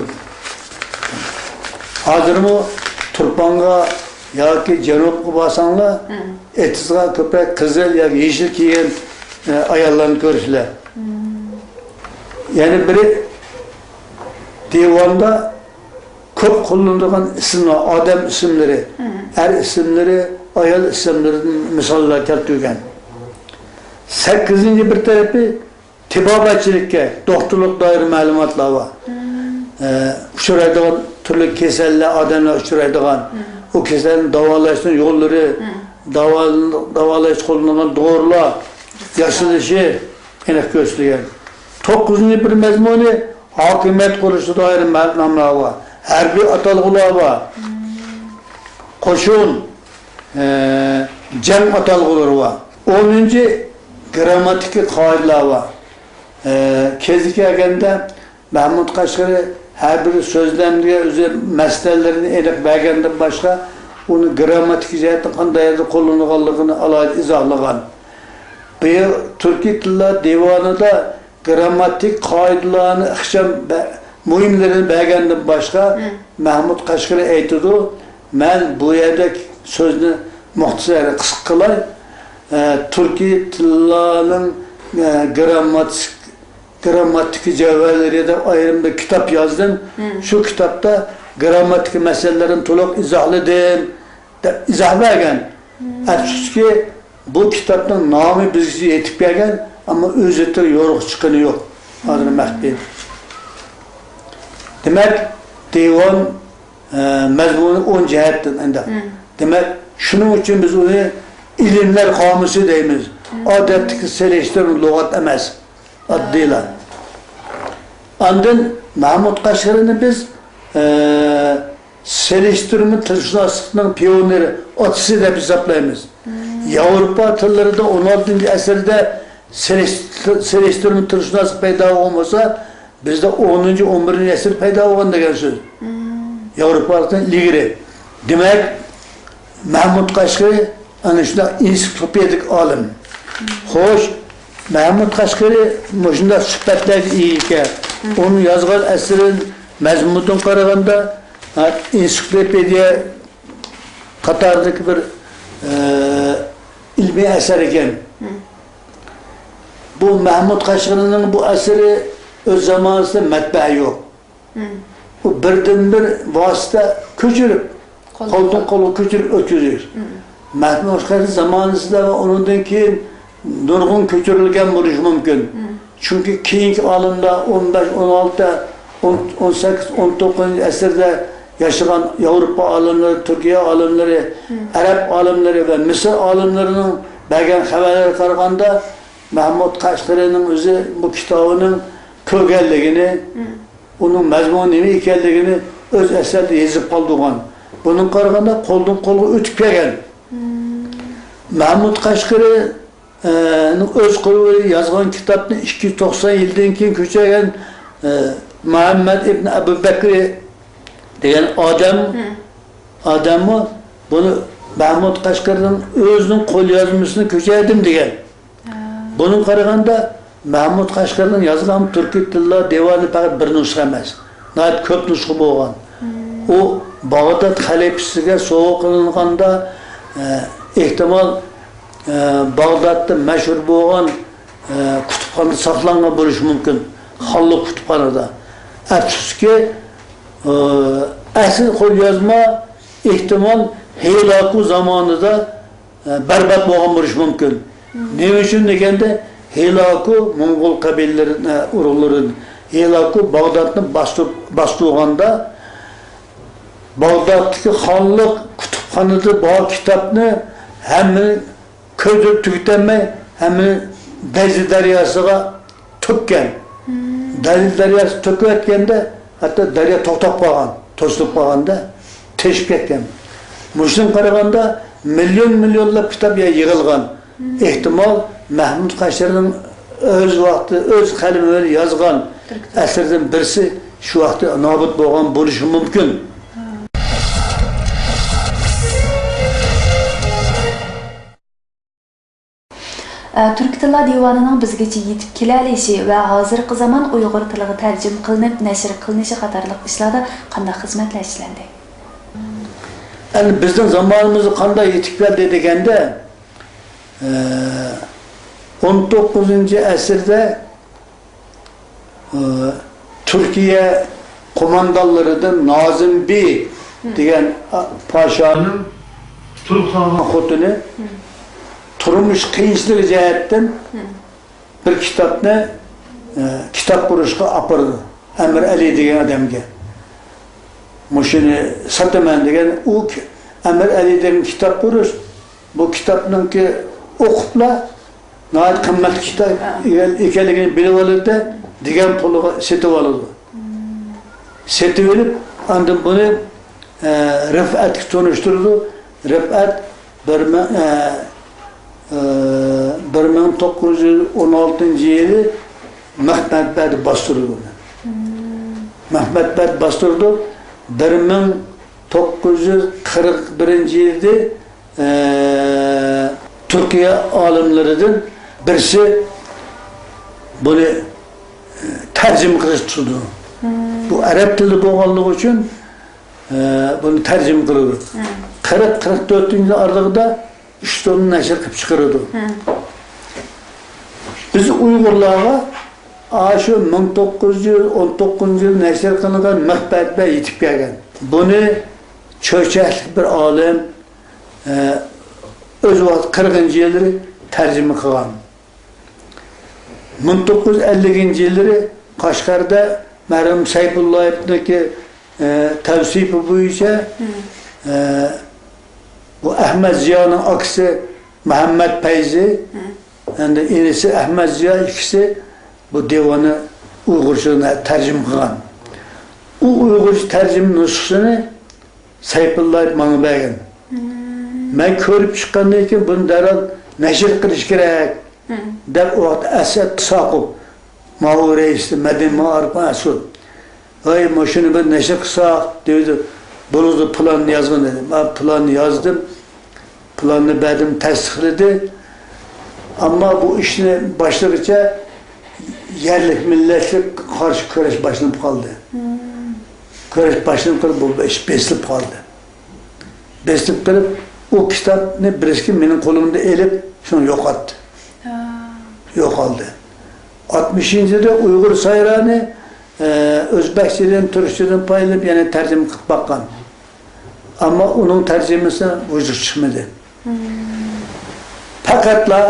ھازىرمۇ تۇرپانغا ياكى جەنۇبقا بارساڭلار، ئېتىزغا كۆپرەك قىزىل ياكى يېشىل كىيگەن، ئە، ئاياللارنى كۆرىسىلەر. يەنە بىرى، دىۋاندا كۆپ قوللىنىدىغان ئىسىملار، ئادەم ئىسىملىرى، ئەر ئىسىملىرى، ئايال ئىسىملىرىدىن مىساللار كەلتۈرگەن. سەككىزىنچى بىر تەرىپى تېبابەتچىلىككە، دوختۇرلۇق دائىر مەلۇماتلار بار. ئە، ئۇچرايدىغان تۈرلۈك كېسەللەر، ئادەملەر ئۇچرايدىغان، ئۇ كېسەلنى داۋالاشنىڭ يوللىرى، داۋا-، داۋالاش قوللىنىدىغان دورىلار، ياسىلىشى ئېنىق كۆرسىتىلگەن. توققۇزىنچى بىر مەزمۇنى ھاكىمىيەت قۇرۇشىغا دائىر مەلۇماتلار بار. ھەربىي ئاتالغۇلار بار. قوشۇن، ئە، جەڭ ئاتالغۇلىرى بار. ئونىنچى گىرامماتىكا قائىدىلار بار. ئە، كېزى كەلگەندە مەھمۇد قەشقىرى ھەر بىر سۆزلەمگە ئۆزى مەسىلىلىرىنى ئېنىق بەرگەندىن باشقا، ئۇنى گىرامماتىكا جەھەتتىن قانداق يەردە قوللىنىلغانلىقىنى ئالاھىدە ئىزاھلىغان. بۇ يىل تۈركىي تىللار دىۋانىدا گىرامماتىك قائىدىلارنى ئىخچام بە-، مۇھىملىرىنى بەرگەندىن باشقا، مەھمۇد قەشقىرى ئېيتىدۇ، مەن بۇ يەردە سۆزنى مۇختەسەر قىسقا قىلاي. ئە، تۈركىي تىللارنىڭ، ئە، گىرامماتىك-، گىرامماتىكا جەۋھەرلىرى دەپ ئايرىم بىر كىتاب يازدىم. شۇ كىتابتا گىرامماتىكا مەسىلىلىرىنى تولۇق ئىزاھلىدىم، دەپ ئىزاھ بەرگەن. ئەپسۇسكى، بۇ كىتابنىڭ نامى بىزگىچە يېتىپ كەلگەن، ئەمما ئۆزى يورۇققا چىققىنى يوق. ھازىر مەخپىي. دېمەك، دىۋان، ئە، مەزمۇنى ئون جەھەتتىن ئەندى. دېمەك، شۇنىڭ ئۈچۈن بىز ئۇنى ئىلىملەر قامۇسى دەيمىز. ئادەتتىكى سېلىشتۇرما لۇغەت ئەمەس. ئاددىيلا. ئاندىن مەھمۇد قەشقىرىنى بىز، ئە، سېلىشتۇرما تىلشۇناسلىقنىڭ پىيونېرى، ئاتىسى دەپ ھېسابلايمىز. ياۋروپا تىللىرىدا ئون ئالتىنچى ئەسىردە سېلىش-، سېلىشتۇرما تىلشۇناسلىق پەيدا بولغان بولسا، بىزدە ئونىنچى، ئون بىرىنچى ئەسىر پەيدا بولغان دېگەن سۆز. ياۋروپالىقتىن ئىلگىرى. دېمەك، مەھمۇد قەشقىرى ئەنە شۇنداق ئېنسىكلوپېدىك ئالىم. خوش، مەھمۇد قەشقىرى مۇشۇنداق سۈپەتلەرگە ئىگە ئىكەن. ئۇنىڭ يازغان ئەسىرى مەزمۇنىدىن قارىغاندا، ھە، ئېنسىكلوپېدىيە قاتارىدىكى بىر، ئە، ئىلمىي ئەسەر ئىكەن. بۇ مەھمۇد قەشقىرىنىڭ بۇ ئەسىرى ئۆز زامانىسىدا مەتبەئە يوق. ئۇ بىردىنبىر ۋاسىتە كۆچۈرۈپ، قولدىن قولغا كۆچۈرۈپ ئۆتكۈزۈش. مەھمۇد قەشقىرى زامانىسىدا ۋە ئۇنىڭدىن كېيىن نۇرغۇن كۆچۈرۈلگەن بولۇشى مۇمكىن. چۈنكى كېيىنكى ئالىملار ئون بەش، ئون ئالتە، ئون، ئون سەككىز، ئون توققۇزىنچى ئەسىردە ياشىغان ياۋروپا ئالىملىرى، تۈركىيە ئالىملىرى، ئەرەب ئالىملىرى ۋە مىسىر ئالىملىرىنىڭ بەرگەن خەۋەرلىرىگە قارىغاندا، مەھمۇد قەشقىرىنىڭ ئۆزى بۇ كىتابىنىڭ كۆرگەنلىكىنى، ئۇنىڭ مەزمۇنى نېمە ئىكەنلىكىنى ئۆز ئەسەرىدە يېزىپ قالدۇرغان. بۇنىڭغا قارىغاندا قولدىن قولغا ئۆتۈپ كەلگەن. مەھمۇد قەشقىرى، ئە، نىڭ ئۆز قولى بىلەن يازغان كىتابنى ئىككى يۈز توقسان يىلدىن كېيىن كۆچۈرگەن، ئە، مۇھەممەد ئىبن ئەبۇ بەكرى دېگەن ئادەم، ئادەممۇ بۇنى مەھمۇد قەشقىرىنىڭ ئۆزىنىڭ قوليازمىسىنى كۆچۈردۈم دېگەن. بۇنىڭغا قارىغاندا، مەھمۇد قەشقەرىنىڭ يازغان تۈركىي تىللار دىۋانى پەقەت بىر نۇسخا ئەمەس، ناھايىتى كۆپ نۇسخا بولغان. ئۇ باغداد خەلىپىسىگە سوۋغا قىلىنغاندا، ئە، ئېھتىمال، ئە، باغدادتا مەشھۇر بولغان، ئە، كۇتۇپخانىدا ساقلانغان بولۇشى مۇمكىن، خانلىق كۇتۇپخانىدا. ئەپسۇسكى، ئە، ئەسلى قوليازما ئېھتىمال ھېلاكۇ زامانىدا بەربات بولغان بولۇشى مۇمكىن. نېمە ئۈچۈن دېگەندە، ھېلاكۇ موڭغۇل قەبىلىلىرى، ئۇرۇقلىرىدىن ھېلاكۇ باغدادنى باستۇرۇپ، باستۇرغاندا، باغدادتىكى خانلىق كۇتۇپخانىدا بار كىتابنى ھەممىنى كۆيدۈرۈپ تۈگىتەلمەي، ھەممىنى دەجلى دەرياسىغا تۆككەن. دەجلى دەرياسى تۆكۈۋەتكەندە، ھەتتا دەريا توختاپ قالغان، توسۇلۇپ قالغاندا، تېشىپ كەتكەن. مۇشۇنىڭغا قارىغاندا، مىليون مىليونلاپ كىتاب يىغىلغان. ئېھتىمال، مەھمۇد قەشقەرىنىڭ ئۆز ۋاقتى، ئۆز قەلىمى بىلەن يازغان ئەسىرىدىن بىرسى شۇ ۋاقتى نابۇت بولغان بولۇشى مۇمكىن. ئە، تۈركىي تىللار دىۋانىنىڭ بىزگىچە يېتىپ كېلەلىشى ۋە ھازىرقى زامان ئۇيغۇر تىلىغا تەرجىمە قىلىنىپ نەشر قىلىنىشى قاتارلىق ئىشلاردا قانداق خىزمەتلەر ئىشلەندى؟ ئەمدى بىزنىڭ زامانىمىزغا قانداق يېتىپ كەلدى دېگەندە، ئە، ئون توققۇزىنچى ئەسىردە ئى، تۈركىيە قوماندانلىرىدىن نازىم بى دېگەن، ئا، پاشانىڭ تۇرخان خوتۇنى تۇرمۇش قىيىنچىلىقى جەھەتتىن بىر كىتابنى، ئى، كىتاب قۇرۇشقا ئاپىرىدۇ. ئەمىر ئەلى دېگەن ئادەمگە. مۇشۇنى ساتىمەن دېگەن، ئۇ ك-، ئەمىر ئەلى دېگەن كىتاب قۇرۇش، بۇ كىتابنىڭكى ئوقۇپلا، ناھايىتى قىممەتلىك كىتاب ئىكەنلىكىنى بىلىۋالىدۇ، دېگەن پۇلىغا سېتىۋالىدۇ. سېتىۋېلىپ، ئاندىن بۇنى، ئە، رىفئەتكە تونۇشتۇرىدۇ. رىفئەت بىر مىڭ، ئە، ئە، بىر مىڭ توققۇز يۈز ئون ئالتىنچى يىلى مەخمەتبەدە باستۇرىدۇ. مەخمەتبەدە باستۇرىدۇ. بىر مىڭ توققۇز يۈز قىرىق بىرىنچى يىلى، ئە، تۈركىيە ئالىملىرىدىن بىرسى بۇنى، ئە، تەرجىمە قىلىشقا تۇتۇنىدۇ. بۇ ئەرەب تىلى بولغانلىقى ئۈچۈن، ئە، بۇنى تەرجىمە قىلىدۇ. قىرىق، قىرىق تۆتىنچى يىل ئارىلىقىدا ئۈچ تومنى نەشر قىلىپ چىقىرىدۇ. بىز ئۇيغۇرلارغا ئاشۇ مىڭ توققۇز يۈز ئون توققۇزىنچى يىل نەشر قىلىنغان مىخ بەتبە يېتىپ كەلگەن. بۇنى چۆچەكلىك بىر ئالىم، ئە، ئۆز ۋاقتى قىرىقىنچى يىللىرى تەرجىمە قىلغان. مىڭ توققۇز يۈز ئەللىكىنچى يىللىرى قەشقەردە مەرھۇم سەيپۇللايېۋنىڭكى، ئە، تەۋسىپى بويىچە، ئە، بۇ ئەھمەد زىيانىڭ ئاكىسى مۇھەممەد پەيزى، ئەمدى ئىنىسى ئەھمەد زىيا ئىككىسى بۇ دىۋاننى ئۇيغۇرچە تەرجىمە قىلغان. ئۇ ئۇيغۇرچە تەرجىمە نۇسخىسىنى سەيپۇللايېۋ ماڭا بەرگەن. مەن كۆرۈپ چىققاندىن كېيىن بۇنى دەرھال نەشر قىلىش كېرەك، دەپ ئۇ ۋاقىت ئەسئەت ساقۇپ، مائۇ رەئىسى، مەدەنىيەت مائارىپ مەسئۇل. ۋاي، مۇشۇنى بىر نەشر قىلساق، دېدى. بولىدۇ، پىلاننى يازغىن، دېدىم. مەن پىلاننى يازدىم. پىلاننى بەردىم، تەستىقلىدى. ئەمما بۇ ئىشنى باشلىغىچە يەرلىك مىللەتلىك قارشى كۈرەش باشلىنىپ قالدى. كۈرەش باشلىنىپ قالدى، بۇ ئىش بېسىلىپ قالدى. بېسىلىپ قېلىپ، ئۇ كىتابنى بىرسى مېنىڭ قولۇمدا ئېلىپ، شۇنى يوقاتتى. يوقالدى. ئاتمىشىنچى يىلدا ئۇيغۇر سايرانى، ئە، ئۆزبەكچىدىن، تۈركچىدىن پايدىلىنىپ يەنە تەرجىمە قىلىپ باققان. ئەمما ئۇنىڭ تەرجىمىسى ۋۇجۇدقا چىقمىدى. پەقەتلا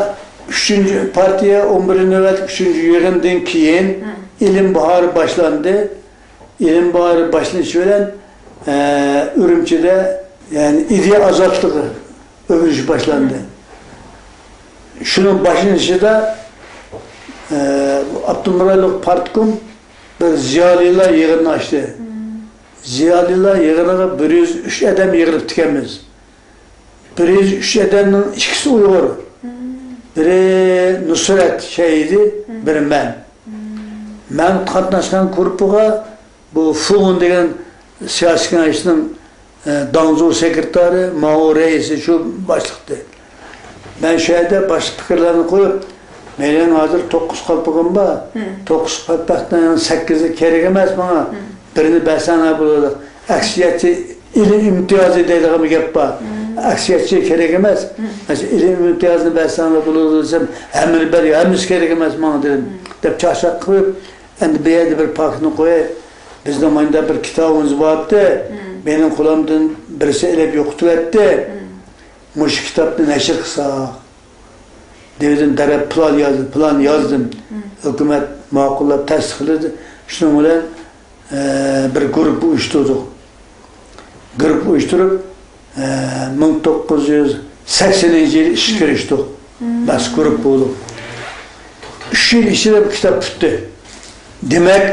ئۈچىنچى پارتىيە ئون بىرىنچى نۆۋەتلىك ئۈچىنچى يىغىندىن كېيىن ئىلىم باھارى باشلاندى. ئىلىم باھارى باشلىنىشى بىلەن، ئە، ئۈرۈمچىدە، يەنى ئىدىيە ئازادلىقى ئۆگىنىش باشلاندى. شۇنىڭ باشلىنىشىدا، ئە، ئاپتونوم رايونلۇق پارتكوم بىر زىيالىيلار يىغىنى ئاچتى. زىيالىيلار يىغىنىغا بىر يۈز ئۈچ ئادەم يىغىلىپتىكەنمىز. بىر يۈز ئۈچ ئادەمنىڭ ئىككىسى ئۇيغۇر. بىرى نۇسرەت شەھىدى، بىرى مەن. مەن قاتناشقان گۇرۇپپىغا بۇ فۇغۇن دېگەن سىياسىي كېڭەشنىڭ، ئە، داڭزۇ سېكرېتارى، ماۋۇ رەئىسى شۇ باشلىقتى. مەن شۇ يەردە باشقا پىكىرلەرنى قويۇپ، مېنىڭ ھازىر توققۇز قالپىقىم بار. توققۇز قالپاقنىڭ سەككىزى كېرەك ئەمەس ماڭا. بىرىنى بەرسەڭلار بولىدۇ. ئەكسىيەتچى ئىلىم ئىمتىيازى دەيدىغان بىر گەپ بار. ئەكسىيەتچى كېرەك ئەمەس. مەسىلەن، ئىلىم ئىمتىيازىنى بەرسەڭلار بولىدۇ دېسەم، ھەممىنى بەر، ھەممىسى كېرەك ئەمەس ماڭا دېدىم. دەپ چاقچاق قىلىپ، ئەمدى بۇ يەردە بىر پاكىتنى قوياي. بىزنىڭ مۇنداق بىر كىتابىمىز بارتتى. مېنىڭ قولۇمدىن بىرسى ئېلىپ يوقىتىۋەتتى. مۇشۇ كىتابنى نەشر قىلساق. دېدىم، دەرھال پىلان يازدىم، پىلان يازدىم. ھۆكۈمەت ماقۇللاپ تەستىقلىدى. شۇنىڭ بىلەن، ئە، بىر گۇرۇپپا ئۇيۇشتۇردۇق. گۇرۇپپا ئۇيۇشتۇرۇپ، ئە، مىڭ توققۇز يۈز سەكسىنىنچى يىلى ئىشقا كىرىشتۇق. مەخسۇس گۇرۇپپا بولۇپ. ئۈچ يىل ئىچىدە بۇ كىتاب پۈتتى. دېمەك،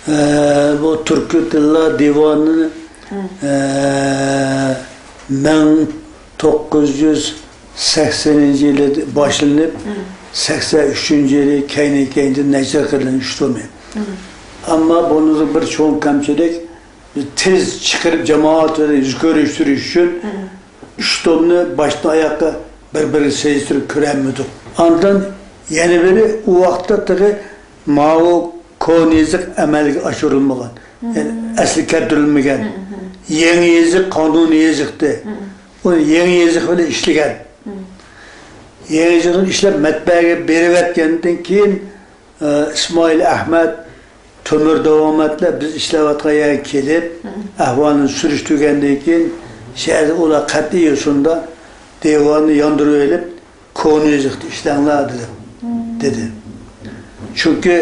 ئە، بۇ تۈركىي تىللار دىۋانىنى، ئە، مىڭ توققۇز يۈز سەكسىنىنچى يىلى باشلىنىپ، سەكسەن ئۈچىنچى يىلى كەينى-كەينىدىن نەشر قىلىندى ئۈچ تومى. ئەمما بۇنىڭدا بىر چوڭ كەمچىلىك، بىز تېز چىقىرىپ جامائەت بىلەن يۈز كۆرۈشتۈرۈش ئۈچۈن ئۈچ تومنى باشتىن ئاياققا بىر-بىرىگە سېلىشتۇرۇپ كۆرەلمىدۇق. ئاندىن يەنە بىرى، ئۇ ۋاقىتتا تېخى ماۋۇ كونا يېزىق ئەمەلگە ئاشۇرۇلمىغان. يەنى ئەسلى كەلتۈرۈلمىگەن. يېڭى يېزىق قانۇنىي يېزىقتى. ئۇنى يېڭى يېزىق بىلەن ئىشلىگەن. يېڭى يېزىقنى ئىشلەپ مەتبەئەگە بېرىۋەتكەندىن كېيىن، ئە، ئىسمائىل ئەھمەت، تۆمۈر داۋامەتلەر بىز ئىشلەۋاتقان يەرگە كېلىپ، ئەھۋالنى سۈرۈشتۈرگەندىن كېيىن، شەھەردە ئۇلار قەتئىي يوسۇندا دىۋاننى ياندۇرۇۋېلىپ، كونا يېزىقتا ئىشلەڭلار دېدى. دېدى. چۈنكى،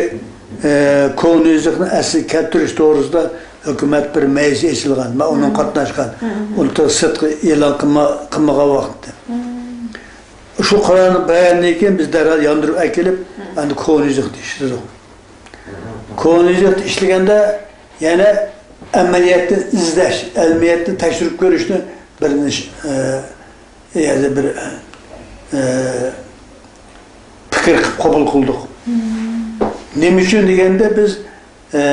ئە، كونا يېزىقنى ئەسلىگە كەلتۈرۈش توغرىسىدا ھۆكۈمەت بىر مەجلىس ئېچىلغان. مەن ئۇنىڭ قاتناشقان. ئۇنى تېخى سىرتقا ئېلان قىلما-، قىلمىغان ۋاقىتتا. شۇ قارارنى بەرگەندىن كېيىن بىز دەرھال ياندۇرۇپ ئەكېلىپ، ئەمدى كونا يېزىقتا ئىشلىدۇق. كونا يېزىقتا ئىشلىگەندە يەنە ئەمەلىيەتتىن ئىزدەش، ئەمەلىيەتتىن تەكشۈرۈپ كۆرۈشنى بىر نىش-، ئە، يەنە بىر، ئە، پىكىر قىلىپ قوبۇل قىلدۇق. نېمە ئۈچۈن دېگەندە، بىز، ئە،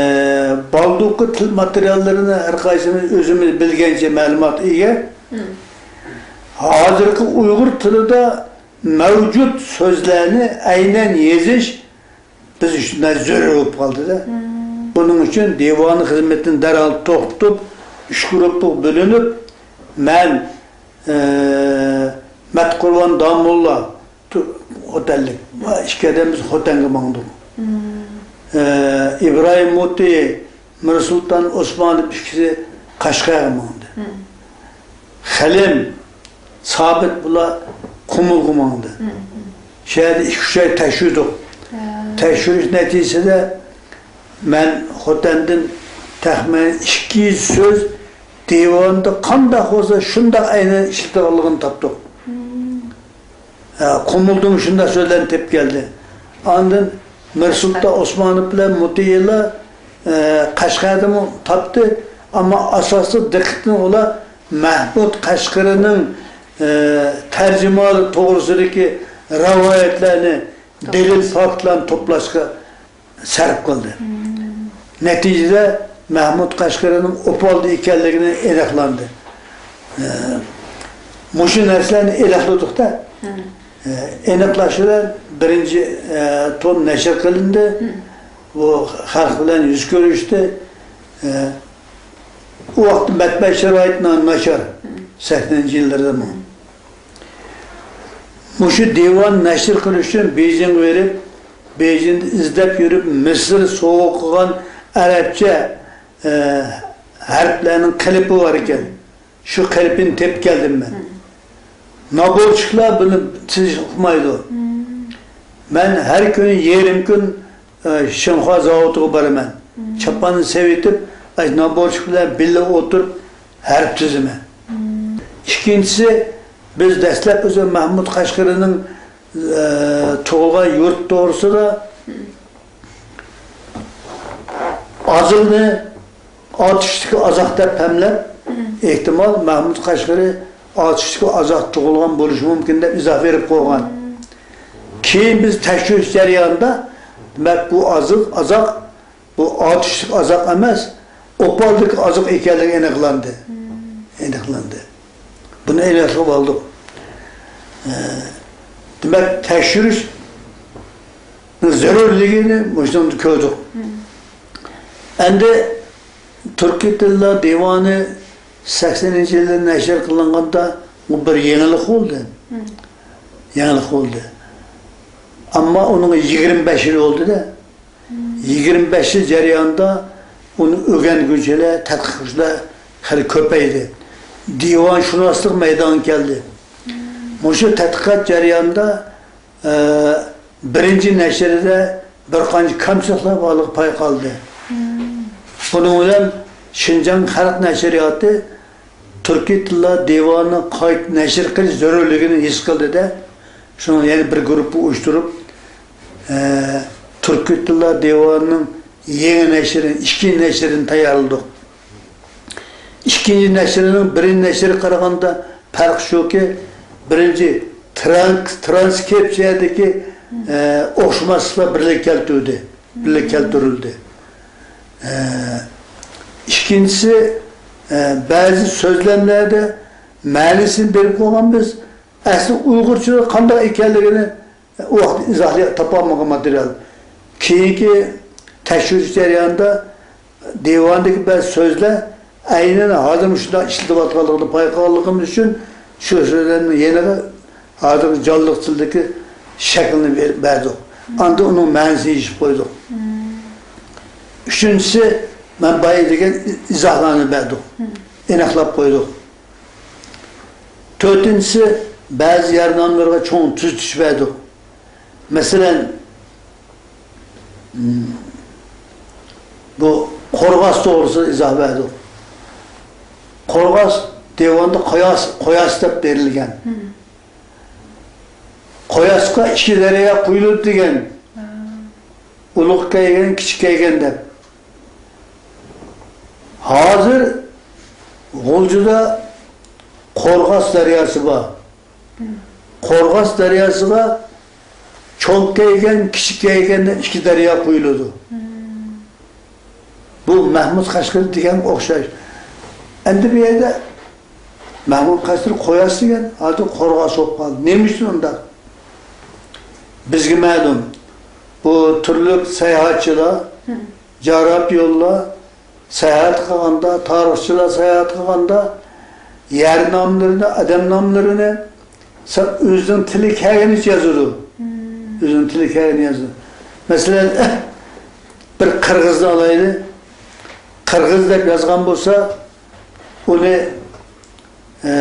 بالدۇرقى تىل ماتېرىياللىرىنى ھەر قايسىمىز ئۆزىمىز بىلگەنچە مەلۇمات ئىگە. ھازىرقى ئۇيغۇر تىلىدا مەۋجۇت سۆزلەرنى ئەينەن يېزىش بىز ئۈچۈن زۆرۈر بولۇپ قالدى-دە. شۇنىڭ ئۈچۈن دىۋان خىزمىتىنى دەرھال توختىتىپ، ئۈچ گۇرۇپپىغا بۆلۈنۈپ، مەن، ئە، مەتقۇربان داموللا، تۇ-، خوتەنلىك. ئىككى ئادەم بىز خوتەنگە ماڭدۇق. ئە، ئىبراھىم مۇتى، مىرسۇلتان ئوسمانوف ئىككىسى قەشقەرگە ماڭدى. خەلىم، سابىت بۇلار قۇمۇلغا ماڭدى. شۇ يەردە ئىككى-ئۈچ ئاي تەكشۈردۇق. تەكشۈرۈش نەتىجىسىدە مەن خوتەندىن تەخمىنەن ئىككى يۈز سۆز دىۋاندا قانداق بولسا شۇنداق ئەينەن ئىشلىتىدىغانلىقىنى تاپتۇق. ھە، قۇمۇلدىمۇ شۇنداق سۆزلەرنى تېپىپ كەلدى. ئاندىن مىرسۇلتان ئوسمانوف بىلەن مۇتىئىللا، ئە، قەشقەردىمۇ تاپتى، ئەمما ئاساسلىق دىققىتىنى ئۇلار مەھمۇد قەشقىرىنىڭ، ئە، تەرجىمىھالى توغرىسىدىكى رىۋايەتلەرنى، دەلىل، فاكتلارنى توپلاشقا سەرپ قىلدى. نەتىجىدە مەھمۇد قەشقىرىنىڭ ئوپالدا ئىكەنلىكىنى ئېنىقلاندى. ئە، مۇشۇ نەرسىلەرنى ئېنىقلىدۇق-دە. ئە، ئېنىقلاش بىلەن بىرىنچى، ئە، توم نەشر قىلىندى. بۇ خەلق بىلەن يۈز كۆرۈشتى. ئە، ئۇ ۋاقىتتا مەتبەئە شارائىتى نا-، ناچار. سەكسىنىنچى يىللىرىدا مۇ-، مۇشۇ دىۋان نەشر قىلىش ئۈچۈن بېيجىڭغا بېرىپ، بېيجىڭدا ئىزدەپ يۈرۈپ، مىسىر سوۋغا قىلغان ئەرەبچە، ئە، ھەرپلەرنىڭ قېلىپى بار ئىكەن. شۇ قېلىپىنى تېپىپ كەلدىم مەن. نابورچىكلار بۇنى تىزىش ئۇقمايدۇ. مەن ھەر كۈنى يېرىم كۈن، ئە، شىنخۇا زاۋۇتىغا بارىمەن. چاپاننى سېۋىتىپ، ئاشۇ نابورچىك بىلەن بىللە ئولتۇرۇپ ھەرپ تىزىمەن. ئىككىنچىسى، بىز دەسلەپ ئۆزى مەھمۇد قەشقىرىنىڭ، ئە، تۇغۇلغان يۇرت توغرىسىدا ئازىلنى ئاتۇشتىكى ئازاق دەپ پەملەپ، ئېھتىمال مەھمۇد قەشقىرى ئاتۇشتىكى ئازاق تۇغۇلغان بولۇشى مۇمكىن دەپ ئىزاھ بېرىپ قويغان. كېيىن بىز تەكشۈرۈش جەريانىدا، دېمەك، بۇ ئازىق، ئازاق، بۇ ئاتۇشلۇق ئازاق ئەمەس، ئوپالدىكى ئازاق ئىكەنلىكى ئېنىقلاندى. ئېنىقلاندى. بۇنى ئېنىقلاپ ئالدۇق. ئە، دېمەك، تەكشۈرۈش زۆرۈرلۈكىنى مۇشۇنىڭدا كۆردۇق. ئەمدى تۈركىي تىللار دىۋانى سەكسىنىنچى يىلى نەشر قىلىنغاندا، بۇ بىر يېڭىلىق بولدى. يېڭىلىق بولدى. ئەمما ئۇنىڭ يىگىرمە بەش يىلى بولدى-دە. يىگىرمە بەش يىل جەريانىدا ئۇنى ئۆگەنگۈچىلەر، تەتقىقاتچىلار خېلى كۆپەيدى. دىۋانشۇناسلىق مەيدانغا كەلدى. مۇشۇ تەتقىقات جەريانىدا، ئە، بىرىنچى نەشرىدە بىر قانچە كەمچىلىكلەر بارلىقى پايقالدى. بۇنىڭ بىلەن شىنجاڭ خەلق نەشرىياتى تۈركىي تىللار دىۋانىنى قايتا نەشر قىلىش زۆرۈرلۈكىنى ھېس قىلدى-دە، شۇنىڭ يەنە بىر گۇرۇپپا ئۇيۇشتۇرۇپ، ئە، تۈركىي تىللار دىۋانىنىڭ يېڭى نەشرىنى، ئىككىنچى نەشرىنى تەييارلىدۇق. ئىككىنچى نەشرىنىڭ بىرىنچى نەشرىگە قارىغاندا پەرق شۇكى، بىرىنچى، ترانس-، ترانسكرىپسىيەدىكى، ئە، ئوخشىماسلىقلار بىرلىككە كەلتۈردى، بىرلىككە كەلتۈرۈلدى. ئە، ئىككىنچىسى، ئە، بەزى سۆزلەملەردە مەنىسىنى بېرىپ قويغان بىز، ئەسلى ئۇيغۇرچىدا قانداق ئىكەنلىكىنى ئۇ ۋاقىت ئىزاھلىياپ تاپالمىغان ماتېرىيال. كېيىنكى تەكشۈرۈش جەريانىدا دىۋاندىكى بەزى سۆزلەر ئەينەن ھازىرمۇ شۇنداق ئىشلىتىلىۋاتقانلىقىنى بايقىغانلىقىمىز ئۈچۈن شۇ سۆزلەرنىڭ يېنىغا ھازىرقى جانلىق تىلدىكى شەكلىنى بېرىپ بەردۇق. ئاندىن ئۇنىڭ مەنىسىنى يېشىپ قويدۇق. ئۈچىنچىسى، مەن بايا دېگەن ئىزاھلارنى بەردۇق. ئېنىقلاپ قويدۇق. تۆتىنچىسى، بەزى يەر ناملىرىغا چوڭ تۈزىتىش بەردۇق. مەسىلەن، بۇ قورغاس توغرىسىدا ئىزاھ بەردۇق. قورغاس دىۋاندا قوياس، قوياس دەپ بېرىلگەن. قوياسقا ئىككى دەريا قۇيۇلىدۇ دېگەن. ئۇلۇغ كەيگەن، كىچىك كەيگەن دەپ. ھازىر غۇلجىدا قورغاس دەرياسى بار. قورغاس دەرياسىغا چوڭ كەيگەن، كىچىك كەيگەن دەپ ئىككى دەريا قۇيۇلىدۇ. بۇ مەھمۇد قەشقىرى دېگەنگە ئوخشاش. ئەمدى بۇ يەردە مەھمۇد قەشقىرى قوياس دېگەن، ھازىر قورغاس بولۇپ قالدى. نېمە ئۈچۈن ئۇنداق؟ بىزگە مەلۇم، بۇ تۈرلۈك ساياھەتچىلەر جاراپ يوللار ساياھەت قىلغاندا، تارىخچىلار ساياھەت قىلغاندا يەر ناملىرىنى، ئادەم ناملىرىنى سەن ئۆزىنىڭ تىلى كەلگىنىچە يازىدۇ. ئۆزىنىڭ تىلى كەلگىنىچە يازىدۇ. مەسىلەن، بىر قىرغىزنى ئالايلى. قىرغىز دەپ يازغان بولسا، ئۇنى، ئە،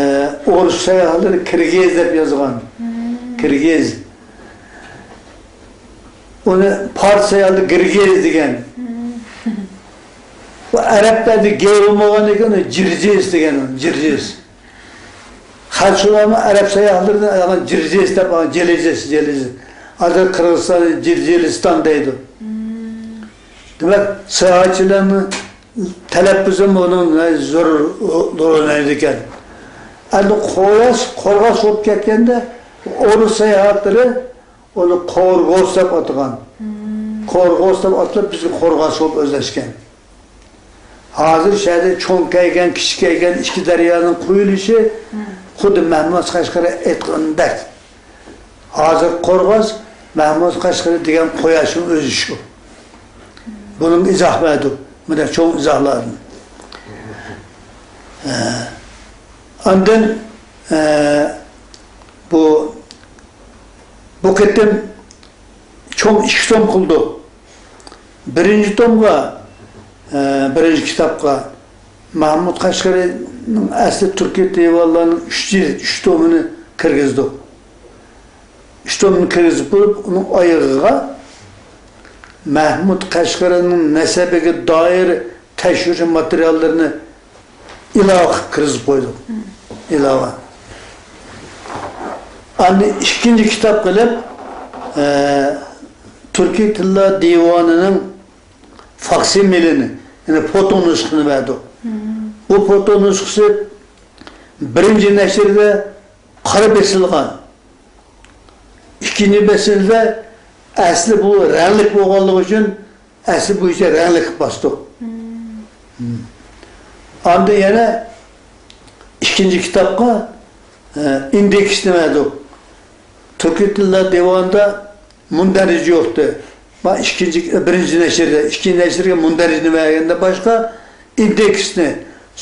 ئورۇس ساياھلىرى كىرگىز دەپ يازغان. كىرگىز. ئۇنى پارس ساياھلىرى گىرگىز دېگەن. بۇ ئەرەبلەردە گې بولمىغاندىكىن ئۇنى جىرجىس دېگەن، جىرجىس. خەلچۇلارمۇ ئەرەب ساياھلىرىدىن ئالغان جىرجىس دەپ، جىلىجىس، جىلىجىس. ھازىر قىرغىزىستان جىلجىلىستان دەيدۇ. دېمەك، ساياھەتچىلەرنىڭ تەلەپپۇزىمۇ ئۇنىڭ زور رول ئوينايدىكەن. ئەمدى قوياس، قورغاس بولۇپ كەتكەندە، ئورۇس ساياھەتلىرى ئۇنى قورغوس دەپ ئاتىغان. قورغوس دەپ ئاتىلىپ، بىزگە قورغاس بولۇپ ئۆزلەشكەن. ھازىر شۇ يەردە چوڭ كەيگەن، كىچىك كەيگەن ئىككى دەريانىڭ قۇيۇلۇشى خۇددى مەھمۇد قەشقەرى ئېيتقىنىدەك. ھازىر قورغاس، مەھمۇد قەشقىرى دېگەن قوياشنىڭ ئۆزى شۇ. بۇنىڭ ئىزاھ بەردۇق. مۇنداق چوڭ ئىزاھلاردىن. ئە، ئاندىن، ئە، بۇ، بۇ قېتىم چوڭ ئىككى توم قىلدۇق. بىرىنچى تومغا، ئە، بىرىنچى كىتابقا مەھمۇد قەشقىرىنىڭ ئەسلى تۈركىي دىۋانلارنىڭ ئۈچ يىل، ئۈچ تومىنى كىرگۈزدۇق. ئۈچ تومنى كىرگۈزۈپ بولۇپ، ئۇنىڭ ئايىغىغا مەھمۇد قەشقىرىنىڭ نەسەبىگە دائىر تەكشۈرۈش ماتېرىياللىرىنى ئىلاۋە قىلىپ كىرگۈزۈپ قويدۇق. ئىلاۋە. ئاندىن ئىككىنچى كىتاب قىلىپ، ئە، تۈركىي تىللار دىۋانىنىڭ فاكسىمىلىنى، يەنى فوتو نۇسخىسىنى بەردۇق. بۇ فوتو نۇسخىسى بىرىنچى نەشرىدە قارا بېسىلغان. ئىككىنچى بېسىمدا ئەسلى بۇ رەڭلىك بولغانلىقى ئۈچۈن ئەسلى بويىچە رەڭلىك قىلىپ باستۇق. ئاندىن يەنە ئىككىنچى كىتابقا، ئە، ئىندېكسنى بەردۇق. تۈركىي تىللار دىۋانىدا مۇندەرىجە يوقتى. ما ئىككىنچى، بىرىنچى نەشرىدە، ئىككىنچى نەشرىگە مۇندەرىجىنى بەرگەندە باشقا ئىندېكسنى،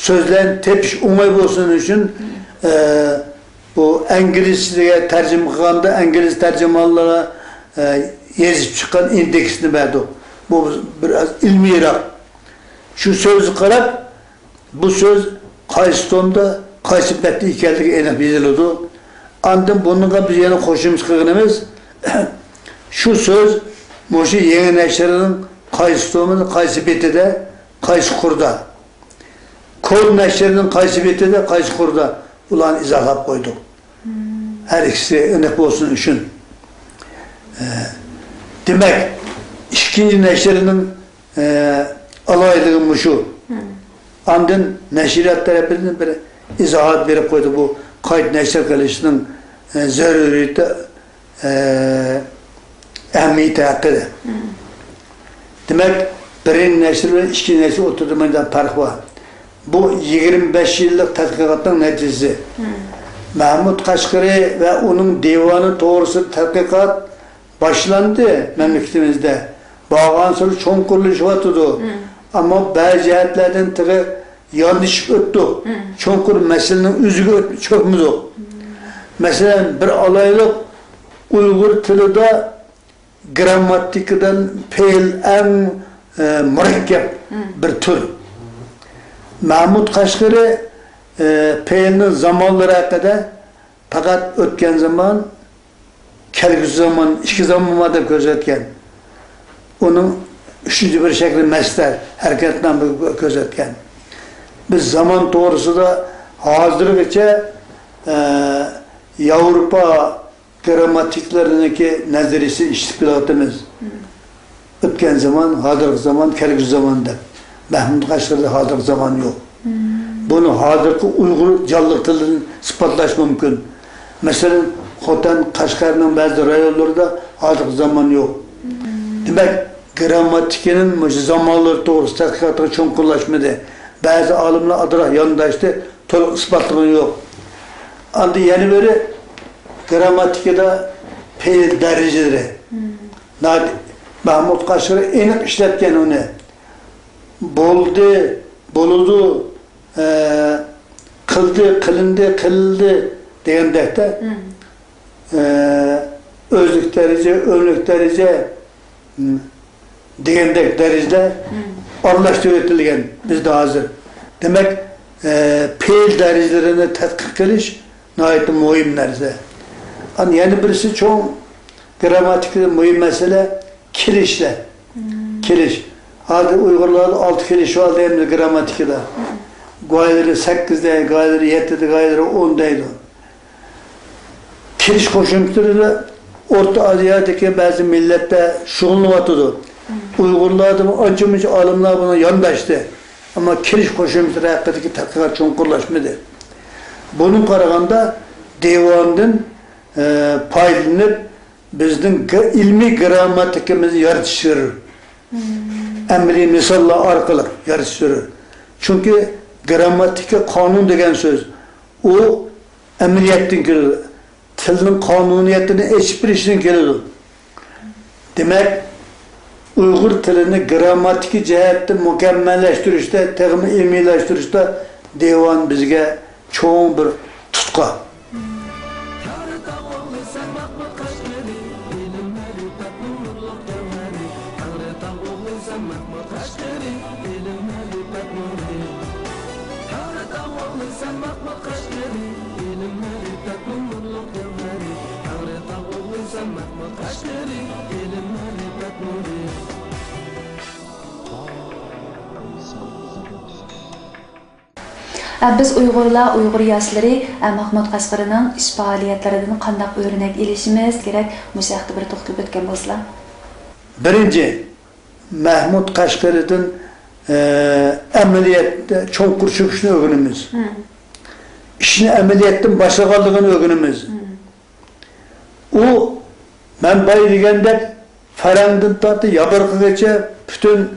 سۆزلەرنى تېپىش ئوڭاي بولسۇن ئۈچۈن، ئە، بۇ ئىنگلىزچىگە تەرجىمە قىلغاندا ئىنگلىز تەرجىمانلىرى، ئە، يېزىپ چىققان ئىندېكسنى بەردۇق. بۇ بىر ئاز ئىلمىيراق. شۇ سۆزگە قاراپ، بۇ سۆز قايسى تومدا، قايسى بەتتە ئىكەنلىكى ئېنىق يېزىلىدۇ. ئاندىن بۇنىڭغا بىز يەنە قوشۇمچە قىلغىنىمىز، شۇ سۆز مۇشۇ يېڭى نەشرنىڭ قايسى تومىدا، قايسى بېتىدە، قايسى قۇردا. كور نەشرنىڭ قايسى بېتىدە، قايسى قۇردا، بۇلارنى ئىزاھلاپ قويدۇق. ھەر ئىككىسى ئېنىق بولسۇن ئۈچۈن. ئە، دېمەك، ئىككىنچى نەشرنىڭ ئە، ئالاھىدىلىكى مۇشۇ. ئاندىن نەشرىيات تەرىپىدىن بىر ئىزاھات بېرىپ قويدى، بۇ قايتا نەشر قىلىشنىڭ، ئە، زۆرۈرىيىتى، ئە، ئەھمىيىتى ھەققىدە. دېمەك، بىرىنچى نەشر بىلەن ئىككىنچى نەشر ئوتتۇرىدا مانا پەرق بار. بۇ يىگىرمە بەش يىللىق تەتقىقاتنىڭ نەتىجىسى. مەھمۇد قەشقىرى ۋە ئۇنىڭ دىۋانى توغرىسىدا تەتقىقات باشلاندى مەملىكىتىمىزدە. بارغانسېرى چوڭقۇرلىشىۋاتىدۇ. ئەمما بەزى جەھەتلەردىن تېخى ياندىشىپ ئۆتتۇق. چوڭقۇر مەسىلىنىڭ ئۆزىگە ئۆت-، چۆكمىدۇق. مەسىلەن، بىر ئالايلۇق، ئۇيغۇر تىلىدا گىرامماتىكىدىن پېئىل ئەڭ، ئە، مۇرەككەپ بىر تۈر. مەھمۇد قەشقىرى، ئە، پېئىلنىڭ زامانلىرى ھەققىدە پەقەت ئۆتكەن زامان، كەلگۈسى زامان، ئىككى زامان بار دەپ كۆرسەتكەن. ئۇنىڭ ئۈچىنچى بىر شەكلى مەستەر، ھەرىكەتنامىنى كۆرسەتكەن. بىز زامان توغرىسىدا ھازىرغىچە، ئە، ياۋروپا گىرامماتىكلىرىنىڭكى نەزەرىيىسىنى ئىشلىتىپ كېلىۋاتىمىز. ئۆتكەن زامان، ھازىرقى زامان، كەلگۈسى زامان دەپ. مەھمۇد قەشقەردە ھازىرقى زامان يوق. بۇنى ھازىرقى ئۇيغۇر جانلىق تىلىدىن ئىسپاتلاش مۇمكىن. مەسىلەن، خوتەن، قەشقەرنىڭ بەزى رايونلىرىدا ھازىرقى زامان يوق. دېمەك، گىرامماتىكىنىڭ مۇشۇ زامانلىرى توغرىسىدا تەتقىقاتى چوڭقۇرلاشمىدى. بەزى ئالىملار ئازراق يانداشتى، تولۇق ئىسپاتلىغىنى يوق. ئاندىن يەنە بىرى، گىرامماتىكىدا پېئىل دەرىجىلىرى. مەھمۇد قەشقىرى ئېنىق ئىشلەتكەن ئۇنى. بولدى، بولىدۇ، ئە، قىلدى، قىلىندى، قىلىلدى دېگەندەكتە، ئە، ئۆزلۈك دەرىجە، ئۆملۈك دەرىجە، م، دېگەندەك دەرىجىدە ئارىلاشتۇرۇۋېتىلگەن بىزدە ھازىر. دېمەك، ئە، پېئىل دەرىجىلىرىنى تەتقىق قىلىش ناھايىتى مۇھىم نەرسە. ئان-، يەنە بىرسى چوڭ گىرامماتىكىدا مۇھىم مەسىلە كېلىشلەر. كېلىش. ھازىر ئۇيغۇرلاردا ئالتە كېلىش بار دەيمىز گىرامماتىكىدا. گايلىرى سەككىز دەيدۇ، گايلىرى يەتتە دەيدۇ، گايلىرى ئون دەيدۇ. كېلىش قوشۇمچىلىرى ئورتا ئازىيادىكى بەزى مىللەتلەر شۇغۇللىنىۋاتىدۇ. ئۇيغۇرلاردىمۇ ئانچە-مۇنچە ئالىملار بۇنىڭغا يانداشتى. ئەمما كېلىش قوشۇمچىلىرى ھەققىدىكى تەتقىقات چوڭقۇرلاشمىدى. بۇنىڭغا قارىغاندا دىۋاندىن، ئە، پايدىلىنىپ، بىزنىڭ گە-، ئىلمىي گىرامماتىكىمىزنى يارىتىش زۆرۈر. ئەمەلىي مىساللار ئارقىلىق يارىتىش زۆرۈر. چۈنكى گىرامماتىكا قانۇن دېگەن سۆز، ئۇ ئەمەلىيەتتىن كېلىدۇ. تىلنىڭ قانۇنىيىتىنى ئېچىپ بېرىشتىن كېلىدۇ. دېمەك، ئۇيغۇر تىلىنى گىرامماتىكا جەھەتتىن مۇكەممەللەشتۈرۈشتە، تېخىمۇ ئىلمىيلەشتۈرۈشتە دىۋان بىزگە چوڭ بىر تۇتقا. ئە، بىز ئۇيغۇرلار، ئۇيغۇر ياشلىرى، ئە، مەھمۇد قەشقىرىنىڭ ئىش پائالىيەتلىرىدىن قانداق ئۆرنەك ئېلىشىمىز كېرەك؟ مۇشۇ ھەقتە بىر توختىلىپ ئۆتكەن بولسىلا. بىرىنچى، مەھمۇد قەشقىرىدىن، ئە، ئەمەلىيەتتە چوڭقۇر چۆكۈشنى ئۆگىنىمىز. ئىشنى ئەمەلىيەتتىن باشلىغانلىقىنى ئۆگىنىمىز. ئۇ، مەن بايا دېگەندەك، فەرەڭدىن تارتىپ ياپرىقىغىچە پۈتۈن،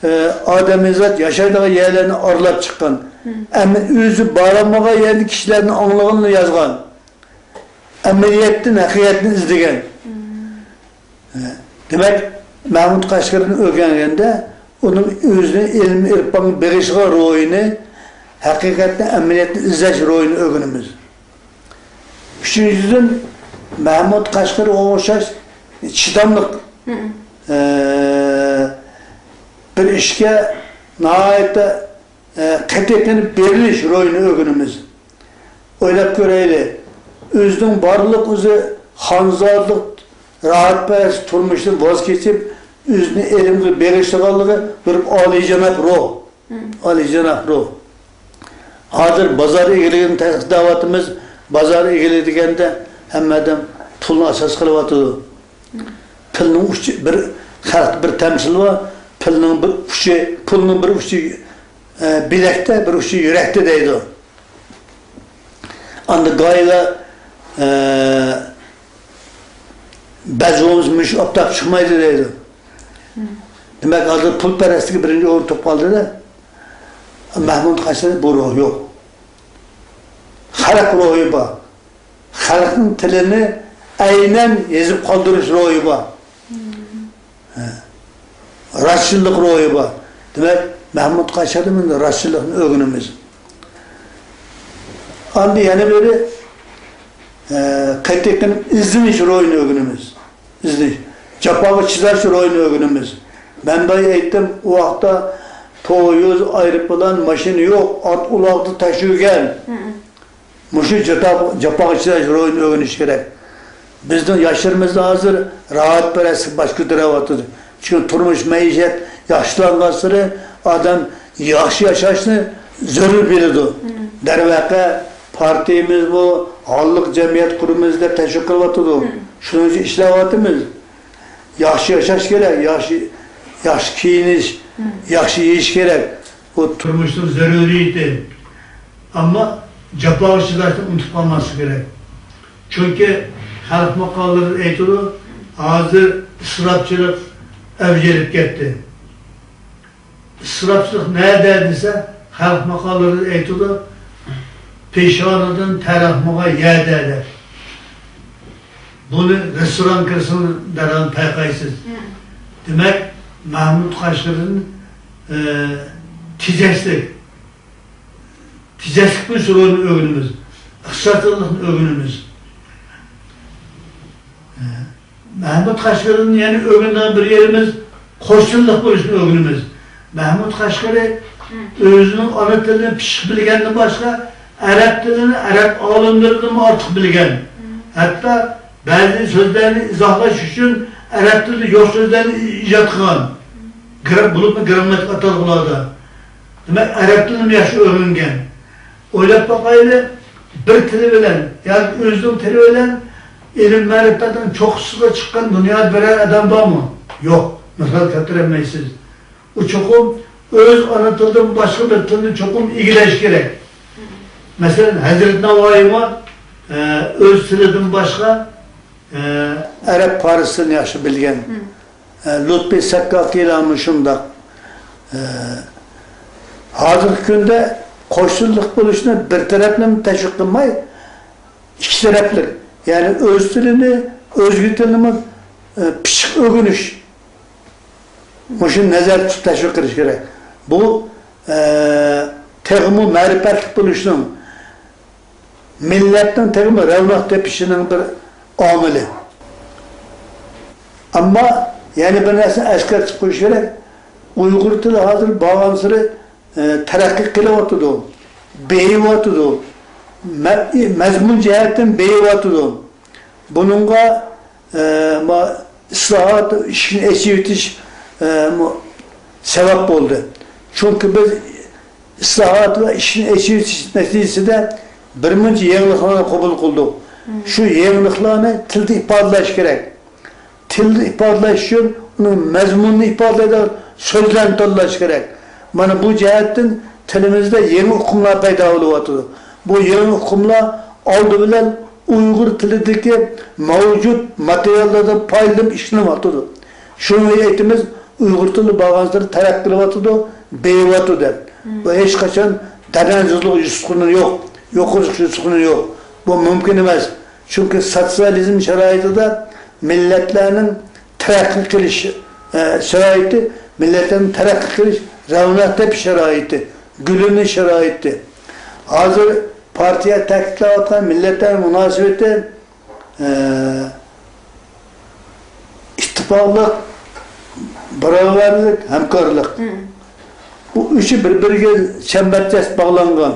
ئە، ئادەمزات ياشايدىغان يەرلەرنى ئارىلاپ چىققان. ئەمما ئۆزى بارالمىغان يەردىن كىشىلەرنى ئاڭلىغىنىنى يازغان. ئەمەلىيەتتىن ھەقىقەتنى ئىزدىگەن. دېمەك، مەھمۇد قەشقىرىدىن ئۆگەنگەندە، ئۇنىڭ ئۆزىنى ئىلمىي ئېلىپ بېغىشلىغان روھىنى، ھەقىقەتنى، ئەمەلىيەتنى ئىزدەش روھىنى ئۆگىنىمىز. ئۈچىنچىدىن، مەھمۇد قەشقىرىغا ئوخشاش چىداملىق، ئە، بىر ئىشكە ناھايىتى ئە، قېتىقىنىپ بېرىلىش روھىنى ئۆگىنىمىز. ئويلاپ كۆرەيلى، ئۆزىنىڭ بارلىق ئۆزى خانزادىلىق، راھەتپەرەس تۇرمۇشتىن ۋاز كېچىپ، ئۆزىنى ئىلىمگە بېغىشلىغانلىقى بىر ئالىيجاناب روھ. ئالىيجاناب روھ. ھازىر بازار ئىگىلىكىنى تەتقىق قىلىۋاتىمىز. بازار ئىگىلىكى دېگەندە ھەممە ئادەم پۇلنى ئاساس قىلىۋاتىدۇ. پىلنىڭ ئۇچى بىر، خەلقتە بىر تەمسىل بار، پىلنىڭ بىر ئۇچى، پۇلنىڭ بىر ئۇچى، ئە، بىلەكتە، بىر ئۇچى يۈرەكتە دەيدۇ. ئاندا گايلا، ئە، بەز بولمىسا مۇشۇ ئاپتاپ چىقمايدۇ دەيدۇ. دېمەك، ھازىر پۇلپەرەسلىككە بىرىنچى ئورۇن تۇتۇپ قالدى-دە. مەھمۇد قەشقەرىدە بۇ روھ يوق. خەلق روھى بار. خەلقنىڭ تىلىنى ئەينەن يېزىپ قالدۇرۇش روھى بار. ھە. راستچىللىق روھى بار. دېمەك، مەھمۇد قەشقەردىن راستچىللىقنى ئۆگىنىمىز. ئاندىن يەنە بىرى، ئە، قېتىقىنىپ ئىزدىنىش روھىنى ئۆگىنىمىز. ئىزدىنىش. جاپاغا چىداش روھىنى ئۆگىنىمىز. مەن بايا ئېيتتىم، ئۇ ۋاقىتتا پويىز، ئايروپىلان، ماشىنا يوق، ئات ئۇلاغدا تەكشۈرگەن. مۇشۇ جاپا-، جاپاغا چىداش روھىنى ئۆگىنىش كېرەك. بىزنىڭ ياشلىرىمىزدا ھازىر راھەتپەرەسلىك باش كۆتۈرۈۋاتىدۇ. چۈنكى تۇرمۇش، مەئىشەت ياخشىلانغانسېرى ئادەم ياخشى ياشاشنى زۆرۈر بىلىدۇ. دەرۋەقە، پارتىيىمىزمۇ ھاللىق جەمئىيەت قۇرىمىز دەپ تەشۋىق قىلىۋاتىدۇ. شۇنىڭ ئۈچۈن ئىشلەۋاتىمىز. ياخشى ياشاش كېرەك، ياخشى، ياخشى كىيىنىش، ياخشى يېيىش كېرەك. بۇ تۇرمۇشنىڭ زۆرۈرىيىتى. ئەمما جاپاغا چىداشنى ئۇنتۇپ قالماسلىق كېرەك. چۈنكى خەلق ماقاللىرىدا ئېيتىدۇ، ھازىر ئىسراپچىلىق ئەۋج ئېلىپ كەتتى. ئىسراپچىلىق نەدە دېسە، خەلق ماقاللىرىدا ئېيتىدۇ، پېشانىدىن تەر ئاقمىغان يەردە دەپ. بۇنى رېستوران كىرسىڭىز دەرھال پايقايسىز. دېمەك، مەھمۇد قەشقىرىدىن ئە، تېجەشلىك، تېجەشلىك بولۇش رولىنى ئۆگىنىمىز، ئىختىيارچانلىقنى ئۆگىنىمىز. ئە، مەھمۇد قەشقىرىدىن يەنە ئۆگىنىدىغان بىر يېرىمىز، قوش تىللىق بولۇشنى ئۆگىنىمىز. مەھمۇد قەشقىرى ئۆزىنىڭ ئانا تىلىنى پىششىق بىلگەندىن باشقا، ئەرەب تىلىنى ئەرەب ئالىملىرىدىنمۇ ئارتۇق بىلگەن. ھەتتا بەزى سۆزلەرنى ئىزاھلاش ئۈچۈن ئەرەب تىلىدا يوق سۆزلەرنى ئىجاد قىلغان. گرام-، بولۇپمۇ گرامماتىكا ئاتالغۇلاردا. دېمەك، ئەرەب تىلىنى ياخشى ئۆگەنگەن. ئويلاپ باقايلى، بىر تىلى بىلەن ياكى ئۆزىنىڭ تىلى بىلەن ئىلىم-مەرىپەتنىڭ چوققىسىغا چىققان دۇنيادا بىرەر ئادەم بارمۇ؟ يوق. مىسال كەلتۈرەلمەيسىز. ئۇ چوقۇم ئۆز ئانا تىلىدىن باشقا بىر تىلنى چوقۇم ئىگىلەش كېرەك. مەسىلەن، ھەزرىتى ناۋايىمۇ، ئە، ئۆز تىلىدىن باشقا، ئە، ئەرەب، پارس تىلىنى ياخشى بىلگەن. ئە، لۇتپى سەككاكىلارمۇ شۇنداق. ئە، ھازىرقى كۈندە قوش تىللىق بولۇشنى بىر تەرەپلىمە تەشۋىق قىلماي، ئىككى تەرەپلىك، يەنى ئۆز تىلىنى، ئۆزگە تىلنىمۇ، ئە، پىششىق ئۆگىنىش. مۇشۇنى نەزەردە تۇتۇپ تەشۋىق قىلىش كېرەك. بۇ، ئە، تېخىمۇ مەرىپەتلىك بولۇشنىڭ، مىللەتنىڭ تېخىمۇ رەۋناق تېپىشىنىڭ بىر ئامىلى. ئەمما يەنە بىر نەرسىنى ئەسكەرتىپ قويۇش كېرەك. ئۇيغۇر تىلى ھازىر بارغانسېرى، ئە، تەرەققىي قىلىۋاتىدۇ، بېيىۋاتىدۇ، مە-، مەزمۇن جەھەتتىن بېيىۋاتىدۇ. بۇنىڭغا، ئە، ما-، ئىسلاھات، ئىشىكنى ئېچىۋېتىش، ئە، مۇ-، سەۋەب بولدى. چۈنكى بىز ئىسلاھات ۋە ئىشىكنى ئېچىۋېتىش نەتىجىسىدە بىر مۇنچە يېڭىلىقلارنى قوبۇل قىلدۇق. شۇ يېڭىلىقلارنى تىلدا ئىپادىلەش كېرەك. تىلدا ئىپادىلەش ئۈچۈن ئۇنىڭ مەزمۇنىنى ئىپادىلەيدىغان سۆزلەرنى تاللاش كېرەك. مانا بۇ جەھەتتىن تىلىمىزدە يېڭى ئۇقۇملار پەيدا بولۇۋاتىدۇ. بۇ يېڭى ئۇقۇملار ئالدى بىلەن ئۇيغۇر تىلىدىكى مەۋجۇت ماتېرىياللاردىن پايدىلىنىپ ئىشلىنىۋاتىدۇ. شۇنىڭ ئۈچۈن ئېيتىمىز، ئۇيغۇر تىلى بارغانسېرى تەرەققىي قىلىۋاتىدۇ، بېيىۋاتىدۇ دەپ. بۇ ھېچقاچان دادەنزىلىق يوسۇنى يوق، يوقىلىش يوسۇنى يوق. بۇ مۇمكىن ئەمەس. چۈنكى سوتسىيالىزم شارائىتىدا مىللەتلەرنىڭ تەرەققىي قىلىش، ئە، شارائىتى، مىللەتلەرنىڭ تەرەققىي قىلىش، رەۋناق تېپىش شارائىتى، گۈللىنىش شارائىتى. ھازىر پارتىيە تەكىتلەۋاتقان مىللەتلەر مۇناسىۋىتى، ئە، ئىتتىپاقلىق، باراۋەرلىك، ھەمكارلىق. بۇ ئۈچى بىر-بىرىگە چەمبەرچاس باغلانغان.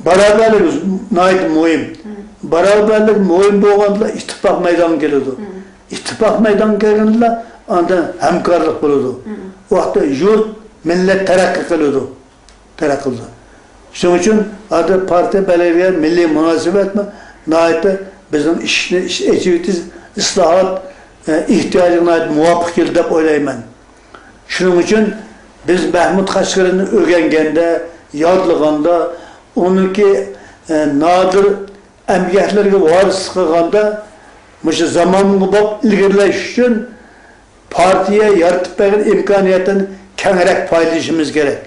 باراۋەرلىك ناھايىتى مۇھىم. باراۋەرلىك مۇھىم بولغاندىلا ئىتتىپاق مەيدانغا كېلىدۇ. ئىتتىپاق مەيدانغا كەلگەندىلا ئاندىن ھەمكارلىق بولىدۇ. ئۇ ۋاقىتتا يۇرت، مىللەت تەرەققىي قىلىدۇ. تەرەققىي قىلىدۇ. شۇنىڭ ئۈچۈن ھازىر پارتىيە بەلگىلىگەن مىللىي مۇناسىۋەتمۇ ناھايىتى بىزنىڭ ئىشنى، ئىش ئېچىۋېتىش، ئىسلاھات، ئە، ئېھتىياجىغا ناھايىتى مۇۋاپىق كېلدى دەپ ئويلايمەن. شۇنىڭ ئۈچۈن بىز مەھمۇد قەشقىرىنى ئۆگەنگەندە، يادلىغاندا، ئۇنىڭكى، ئە، نادىر ئەمگەكلىرىگە ۋارىسلىق قىلغاندا، مۇشۇ زامانغا بوپ ئىلگىرىلەش ئۈچۈن پارتىيە يارىتىپ بەرگەن ئىمكانىيەتتىن كەڭرەك پايدىلىنىشىمىز كېرەك.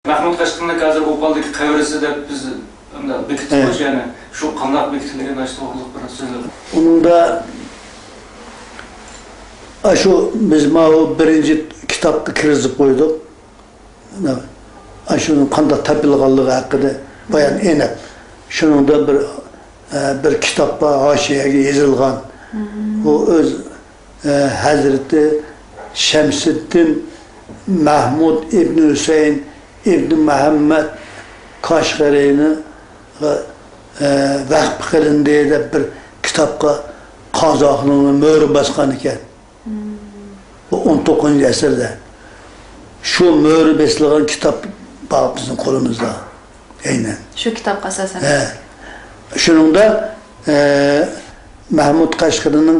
مەھمۇد قەشقىرىنىڭ ھازىر ئوپالدىكى قەبرىسى دەپ بىز ئەمدى بېكىتىپ قويۇش، يەنى شۇ قانداق بېكىتىلگەن، ئاشۇ توغرىلىق بىر سۆزلەپ. ئۇنىڭدا ئاشۇ بىز ماۋۇ بىرىنچى كىتابقا كىرگۈزۈپ قويدۇق. ئاشۇنىڭ قانداق تېپىلغانلىقى ھەققىدە بايان ئېنىق. شۇنىڭدا بىر، ئە، بىر كىتاب بار، ھاشىيەگە يېزىلغان. ئۇ ئۆز، ئە، ھەزرىتى شەمسىددىن مەھمۇد ئىبنى ھۈسەيىن ئىبنى مۇھەممەد قەشقەرىنىڭ، ئە، ۋەقپى قىلىندى دەپ بىر كىتابقا قازاخنىڭ مۆھرى باسقان ئىكەن. بۇ ئون توققۇزىنچى ئەسىردە شۇ مۆھرى بېسىلغان كىتاب بار بىزنىڭ قولىمىزدا. ئەينەن. شۇ كىتابقا ئاساسەن. ھە. شۇنىڭدا، ئە، مەھمۇد قەشقىرىنىڭ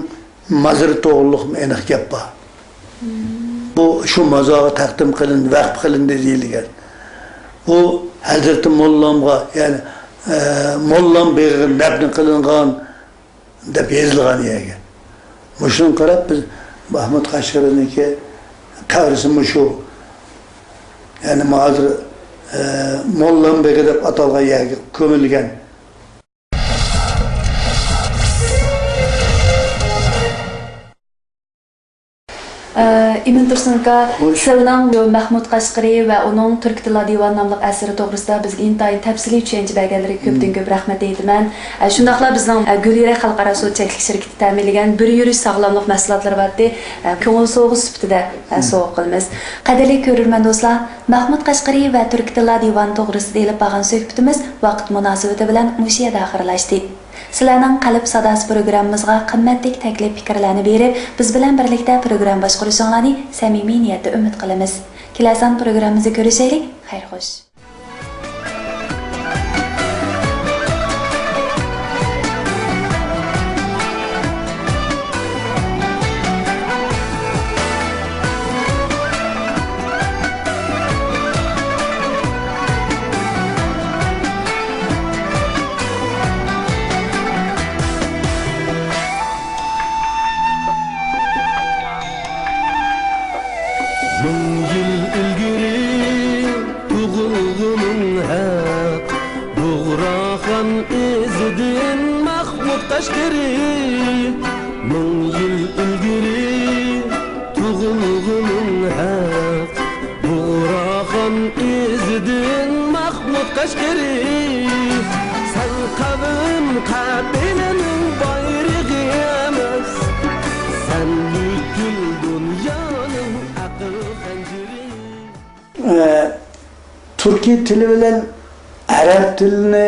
مازىرى توغرۇلۇقمۇ ئېنىق گەپ بار. بۇ شۇ مازارغا تەقدىم قىلىندى، ۋەقىپ قىلىندى دېيىلگەن. بۇ ھەزرىتى موللامغا، يەنى، ئە، موللام بېغىغا دەپنە قىلىنغان دەپ يېزىلغان يەرگە. مۇشۇنىڭغا قاراپ بىز مەھمۇد قەشقىرىنىڭكى قەبرىسى مۇشۇ. يەنى ھازىر، ئە، موللام بېغى دەپ ئاتالغان يەرگە كۆمۈلگەن. ئىمىن تۇرسۇن ئاكا، سىلنىڭ مەھمۇد قەشقىرى ۋە ئۇنىڭ تۈركىي تىللار دىۋانى ناملىق ئەسىرى توغرىسىدا بىزگە ئىنتايىن تەپسىلىي چۈشەنچە بەرگەنلىرىگە كۆپتىن كۆپ رەھمەت ئېيتىمەن. ئە، شۇنداقلا بىزنىڭ، ئە، گۈلھىرە خەلقئارا سودا چەكلىك شىركىتى تەمىنلىگەن بىر يۈرۈش ساغلاملىق مەھسۇلاتلىرى بارتى، ئە، كۆڭۈل سوۋغىسى سۈپىتىدە، ئە، سوۋغا قىلىمىز. قەدىرلىك كۆرۈرمەن دوستلار، مەھمۇد قەشقىرى ۋە تۈركىي تىللار دىۋانى توغرىسىدا ئېلىپ بارغان سۆھبىتىمىز ۋاقىت مۇناسىۋىتى بىلەن مۇشۇ يەردە ئاخىرلاشتى. سىلەرنىڭ قەلب ساداسى پروگراممىمىزغا قىممەتلىك تەكلىپ پىكىرلەرنى بېرىپ، بىز بىلەن بىرلىكتە پروگرامما باشقۇرۇشۇڭلارنى سەمىمىي نىيەتتە ئۈمىد قىلىمىز. كېلەر سان پروگراممىمىزدا كۆرۈشەيلى. خەير خوش. مىڭ يىل ئىلگىرى تۇغۇلغىنىڭ ھەق، بۇغراخان ئىزىدىن مەھمۇد قەشقىرى. مىڭ يىل ئىلگىرى تۇغۇلغىنىڭ ھەق، بۇغراخان ئىزىدىن مەھمۇد قەشقىرى. سەن قەۋم قەبىلىنىڭ بايرىقى ئەمەس، سەن پۈتۈن دۇنيانىڭ ئەقىل خەنجىرى. ئە، تۈركىي تىلى بىلەن ئەرەب تىلىنى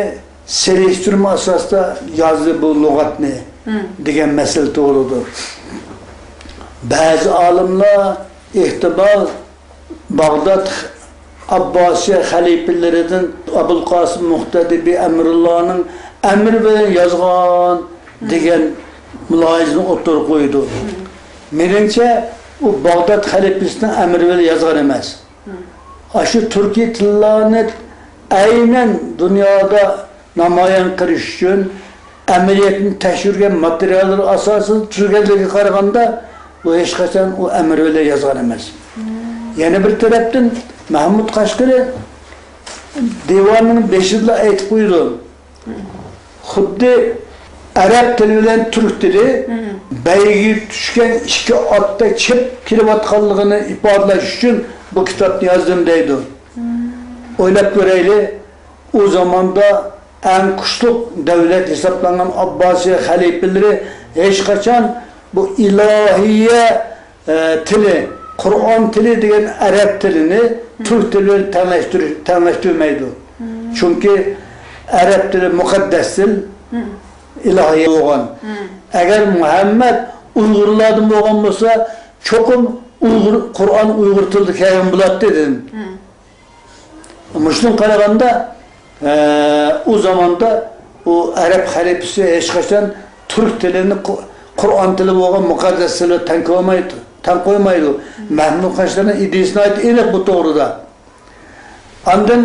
سېلىشتۇرما ئاساسىدا يازدى بۇ لۇغەتنى دېگەن مەسىلە تۇغۇلىدۇ. بەزى ئالىملار ئېھتىمال باغداد ئابباسىيە خەلىپىلىرىدىن ئابۇلقاسىم مۇھتەدى بى ئەمرۇللانىڭ ئەمرى بىلەن يازغان دېگەن مۇلاھىزىنى ئوتتۇرىغا قويىدۇ. مېنىڭچە، ئۇ باغداد خەلىپىسىنىڭ ئەمرى بىلەن يازغان ئەمەس. ئاشۇ تۈركىي تىللارنى ئەينەن دۇنيادا نامايان قىلىش ئۈچۈن ئەمەلىيەتنى تەكشۈرگەن ماتېرىياللار ئاساسىدا تۈزگەنلىكىگە قارىغاندا، ئۇ ھېچقاچان ئۇ ئەمىر بىلەن يازغان ئەمەس. يەنە بىر تەرەپتىن، مەھمۇد قەشقىرى دىۋاننىڭ بېشىدىلا ئېيتىپ قويىدۇ. خۇددى ئەرەب تىلى بىلەن تۈرك تىلى بەيگىگە چۈشكەن ئىككى ئاتتەك چېپىپ كېلىۋاتقانلىقىنى ئىپادىلەش ئۈچۈن بۇ كىتابنى يازدىم دەيدۇ. ئويلاپ كۆرەيلى، ئۇ زاماندا ئەڭ كۈچلۈك دۆلەت ھېسابلانغان ئابباسىيە خەلىپىلىرى ھېچقاچان بۇ ئىلاھىيە، ئە، تىلى، قۇرئان تىلى دېگەن ئەرەب تىلىنى تۈرك تىلى بىلەن تەڭلەشتۈرۈش، تەڭلەشتۈرمەيدۇ. چۈنكى ئەرەب تىلى مۇقەددەس تىل، ئىلاھىيە بولغان. ئەگەر مۇھەممەد ئۇيغۇرلاردىن بولغان بولسا، چوقۇم ئۇيغۇر، قۇرئان ئۇيغۇر تىلىدا كەلگەن بولاتتى دېدىم. مۇشۇنىڭغا قارىغاندا، ئە، ئۇ زاماندا ئۇ ئەرەب خەلىپىسى ھېچقاچان تۈرك تىلىنى قۇ-، قۇرئان تىلى بولغان مۇقەددەس تىلى تەڭ قويمايدۇ، تەڭ قويمايدۇ. مەھمۇد قەشقەرىنىڭ ئىدىيىسى ناھايىتى ئېنىق بۇ توغرىدا. ئاندىن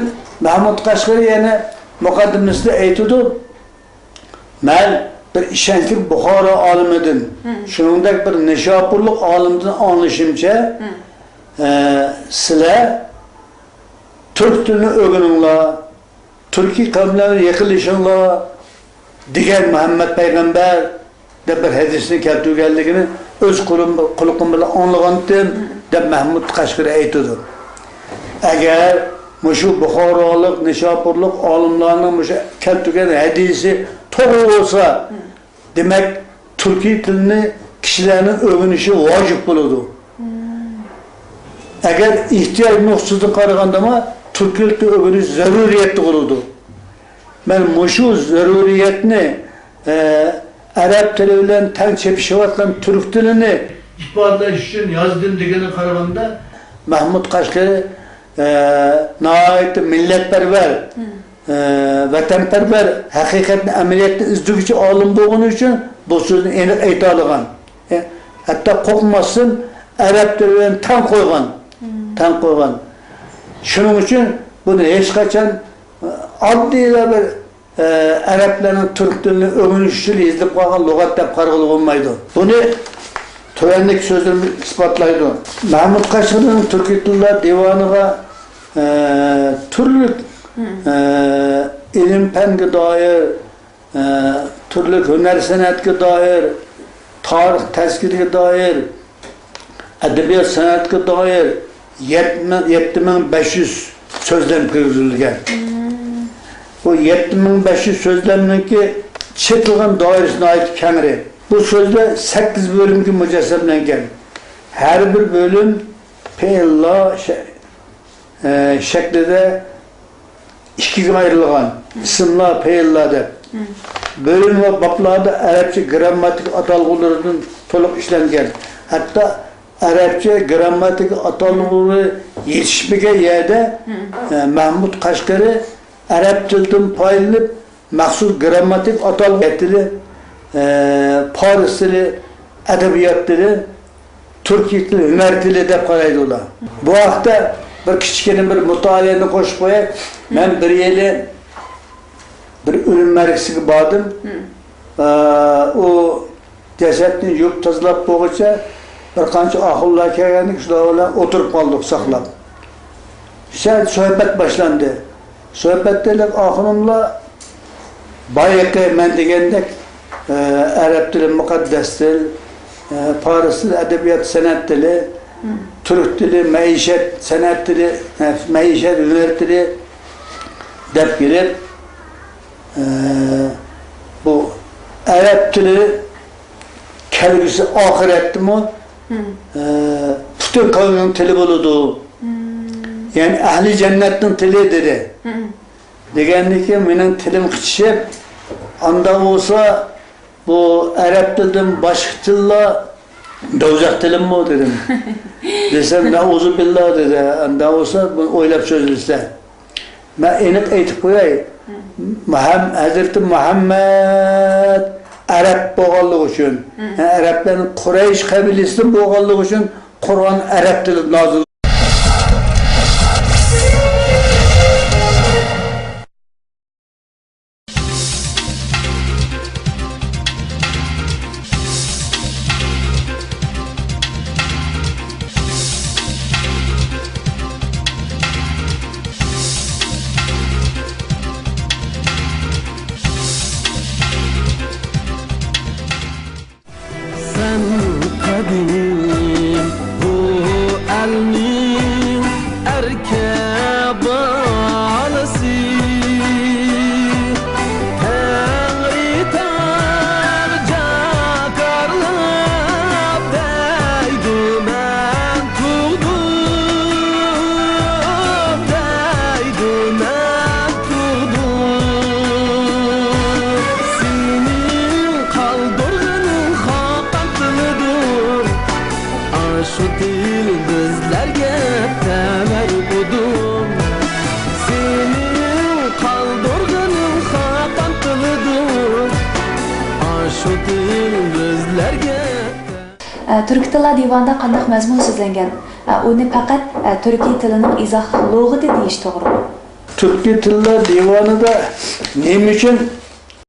مەھمۇد قەشقەرى يەنە مۇقەددىمىسىدە ئېيتىدۇ، مەن بىر ئىشەنچلىك بۇخارا ئالىمىدىن، شۇنىڭدەك بىر نىشاپۇرلۇق ئالىمدىن ئاڭلىشىمچە، ئە، سىلەر تۈرك تىلىنى ئۆگىنىڭلار، تۈركىي قەۋملەر بىلەن يېقىنلىشىڭلار دېگەن مۇھەممەد پەيغەمبەر دەپ بىر ھەدىسنى كەلتۈرگەنلىكىنى ئۆز قۇلۇم-، قۇلىقىم بىلەن ئاڭلىغانتىم، دەپ مەھمۇد قەشقىرى ئېيتىدۇ. ئەگەر مۇشۇ بۇخارالىق، نىشاپۇرلۇق ئالىملارنىڭ مۇشۇ كەلتۈرگەن ھەدىسى توغرا بولسا، دېمەك، تۈركىي تىلنى كىشىلەرنىڭ ئۆگىنىشى ۋاجىپ بولىدۇ. ئەگەر ئېھتىياج نۇقتىسىدىن قارىغاندىمۇ، تۈركىي تىلنى ئۆگىنىش زۆرۈرىيەت تۇغۇلىدۇ. مەن مۇشۇ زۆرۈرىيەتنى، ئە، ئەرەب تىلى بىلەن تەڭ چېپىشىۋاتقان تۈرك تىلىنى ئىپادىلەش ئۈچۈن يازدىم دېگىنىگە قارىغاندا، مەھمۇد قەشقىرى، ئە، ناھايىتى مىللەتپەرۋەر، ئە، ۋەتەنپەرۋەر، ھەقىقەتنى، ئەمەلىيەتنى ئىزدىگۈچى ئالىم بولغىنى ئۈچۈن بۇ سۆزنى ئېنىق ئېيتالىغان. ئە، ھەتتا قورقماستىن ئەرەب تىلى بىلەن تەڭ قويغان. تەڭ قويغان. شۇنىڭ ئۈچۈن بۇنى ھېچقاچان، ئە، ئاددىيلا بىر ئە، ئەرەبلەرنىڭ تۈرك تىلىنى ئۆگىنىش ئۈچۈن يېزىلىپ قالغان لۇغەت دەپ قارىغىلى بولمايدۇ. بۇنى تۆۋەندىكى سۆزلىرىم ئىسپاتلايدۇ. مەھمۇد قەشقىرىنىڭ تۈركىي تىللار دىۋانىغا، ئە، تۈرلۈك، ئە، ئىلىم-پەنگە دائىر، ئە، تۈرلۈك ھۈنەر-سەنئەتكە دائىر، تارىخ-تەزكىرىگە دائىر، ئەدەبىيات سەنئەتكە دائىر يەتتە مىڭ، يەتتە مىڭ بەش يۈز سۆزلەم كىرگۈزۈلگەن. بۇ يەتتە مىڭ بەش يۈز سۆزلەمنىڭكى چېتىلغان دائىرىسى ناھايىتى كەڭرى. بۇ سۆزلەر سەككىز بۆلۈمگە مۇجەسسەملەنگەن. ھەر بىر بۆلۈم پېئىللار شە-، ئە، شەكلىدە ئىككىگە ئايرىلغان، ئىسىملار، پېئىللار دەپ. بۆلۈم ۋە بابلاردا ئەرەبچە گىرامماتىكا ئاتالغۇلىرىدىن تولۇق ئىشلەنگەن. ھەتتا ئەرەبچە گىرامماتىكا ئاتالغۇلىرى يېتىشمىگەن يەردە، ئە، مەھمۇد قەشقىرى ئەرەب تىلىدىن پايدىلىنىپ، مەخسۇس گىرامماتىك ئاتالغۇ تىلى، ئە، پارس تىلى، ئەدەبىيات تىلى، تۈركىي تىل، ھۈنەر تىلى دەپ قارايدۇ ئۇلار. بۇ ھەقتە بىر كىچىككىنە بىر مۇتالىئەنى قوشۇپ قوياي. مەن بىر يىلى بىر ئۆلۈم مەرىكىسىگە باردىم. ئە، ئۇ جەسەتنى يۇيۇپ تازىلاپ بولغۇچە بىر قانچە ئاخۇنلار كەلگەندىكىن، شۇلار بىلەن ئولتۇرۇپ قالدۇق ساقلاپ. شۇ سۆھبەت باشلاندى. سۆھبەتتە ئاخۇنۇملار بايىقى مەن دېگەندەك، ئە، ئەرەب تىلى مۇقەددەس تىل، ئە، پارس تىلى ئەدەبىيات سەنئەت تىلى، تۈرك تىلى مەئىشەت سەنئەت تىلى، ئە، مەئىشەت ھۈنەر تىلى دەپ كېلىپ، ئە، بۇ ئەرەب تىلى كەلگۈسى ئاخىرەتتىمۇ، ئە، پۈتۈن قەۋمنىڭ تىلى بولىدۇ. يەنى ئەھلى جەننەتنىڭ تىلى دېدى. دېگەندىن كېيىن مېنىڭ تىلىم قىچىشىپ، ئانداق بولسا بۇ ئەرەب تىلىدىن باشقا تىللار دوزاخ تىلىمۇ دېدىم. دېسەم، نەئۇزۇبىللا دېدى. ئانداق بولسا بۇنى ئويلاپ سۆزلىسە. مەن ئېنىق ئېيتىپ قوياي. مۇھەم-، ھەزرىتى مۇھەممەد ئەرەب بولغانلىقى ئۈچۈن، يەنى ئەرەبلەرنىڭ قۇرەيش قەبىلىسىدىن بولغانلىقى ئۈچۈن قۇرئان ئەرەب تىلىدا نازىل. سەن قەدىم بۇ ئەلنىڭ ئەركە بالىسى. تەڭرى تاغ جاكارلاپ دەيدۇ مەن تۇغدۇم، دەيدۇ مەن تۇغدۇم. سېنىڭ قالدۇرغىنىڭ خاقان تىلىدۇر. ئاشۇ تىل بىزلەرگە تەۋەر ئۇدۇم. سېنىڭ قالدۇرغىنىڭ خاقان تىلىدۇر. ئاشۇ تىل بىزلەرگە ئە، تۈركىي تىللار دىۋانىدا قانداق مەزمۇن سۆزلەنگەن؟ ئە، ئۇنى پەقەت، ئە، تۈركىي تىلىنىڭ ئىزاھلىق لۇغىتى دېيىش توغرىمۇ؟ تۈركىي تىللار دىۋانىدا نېمە ئۈچۈن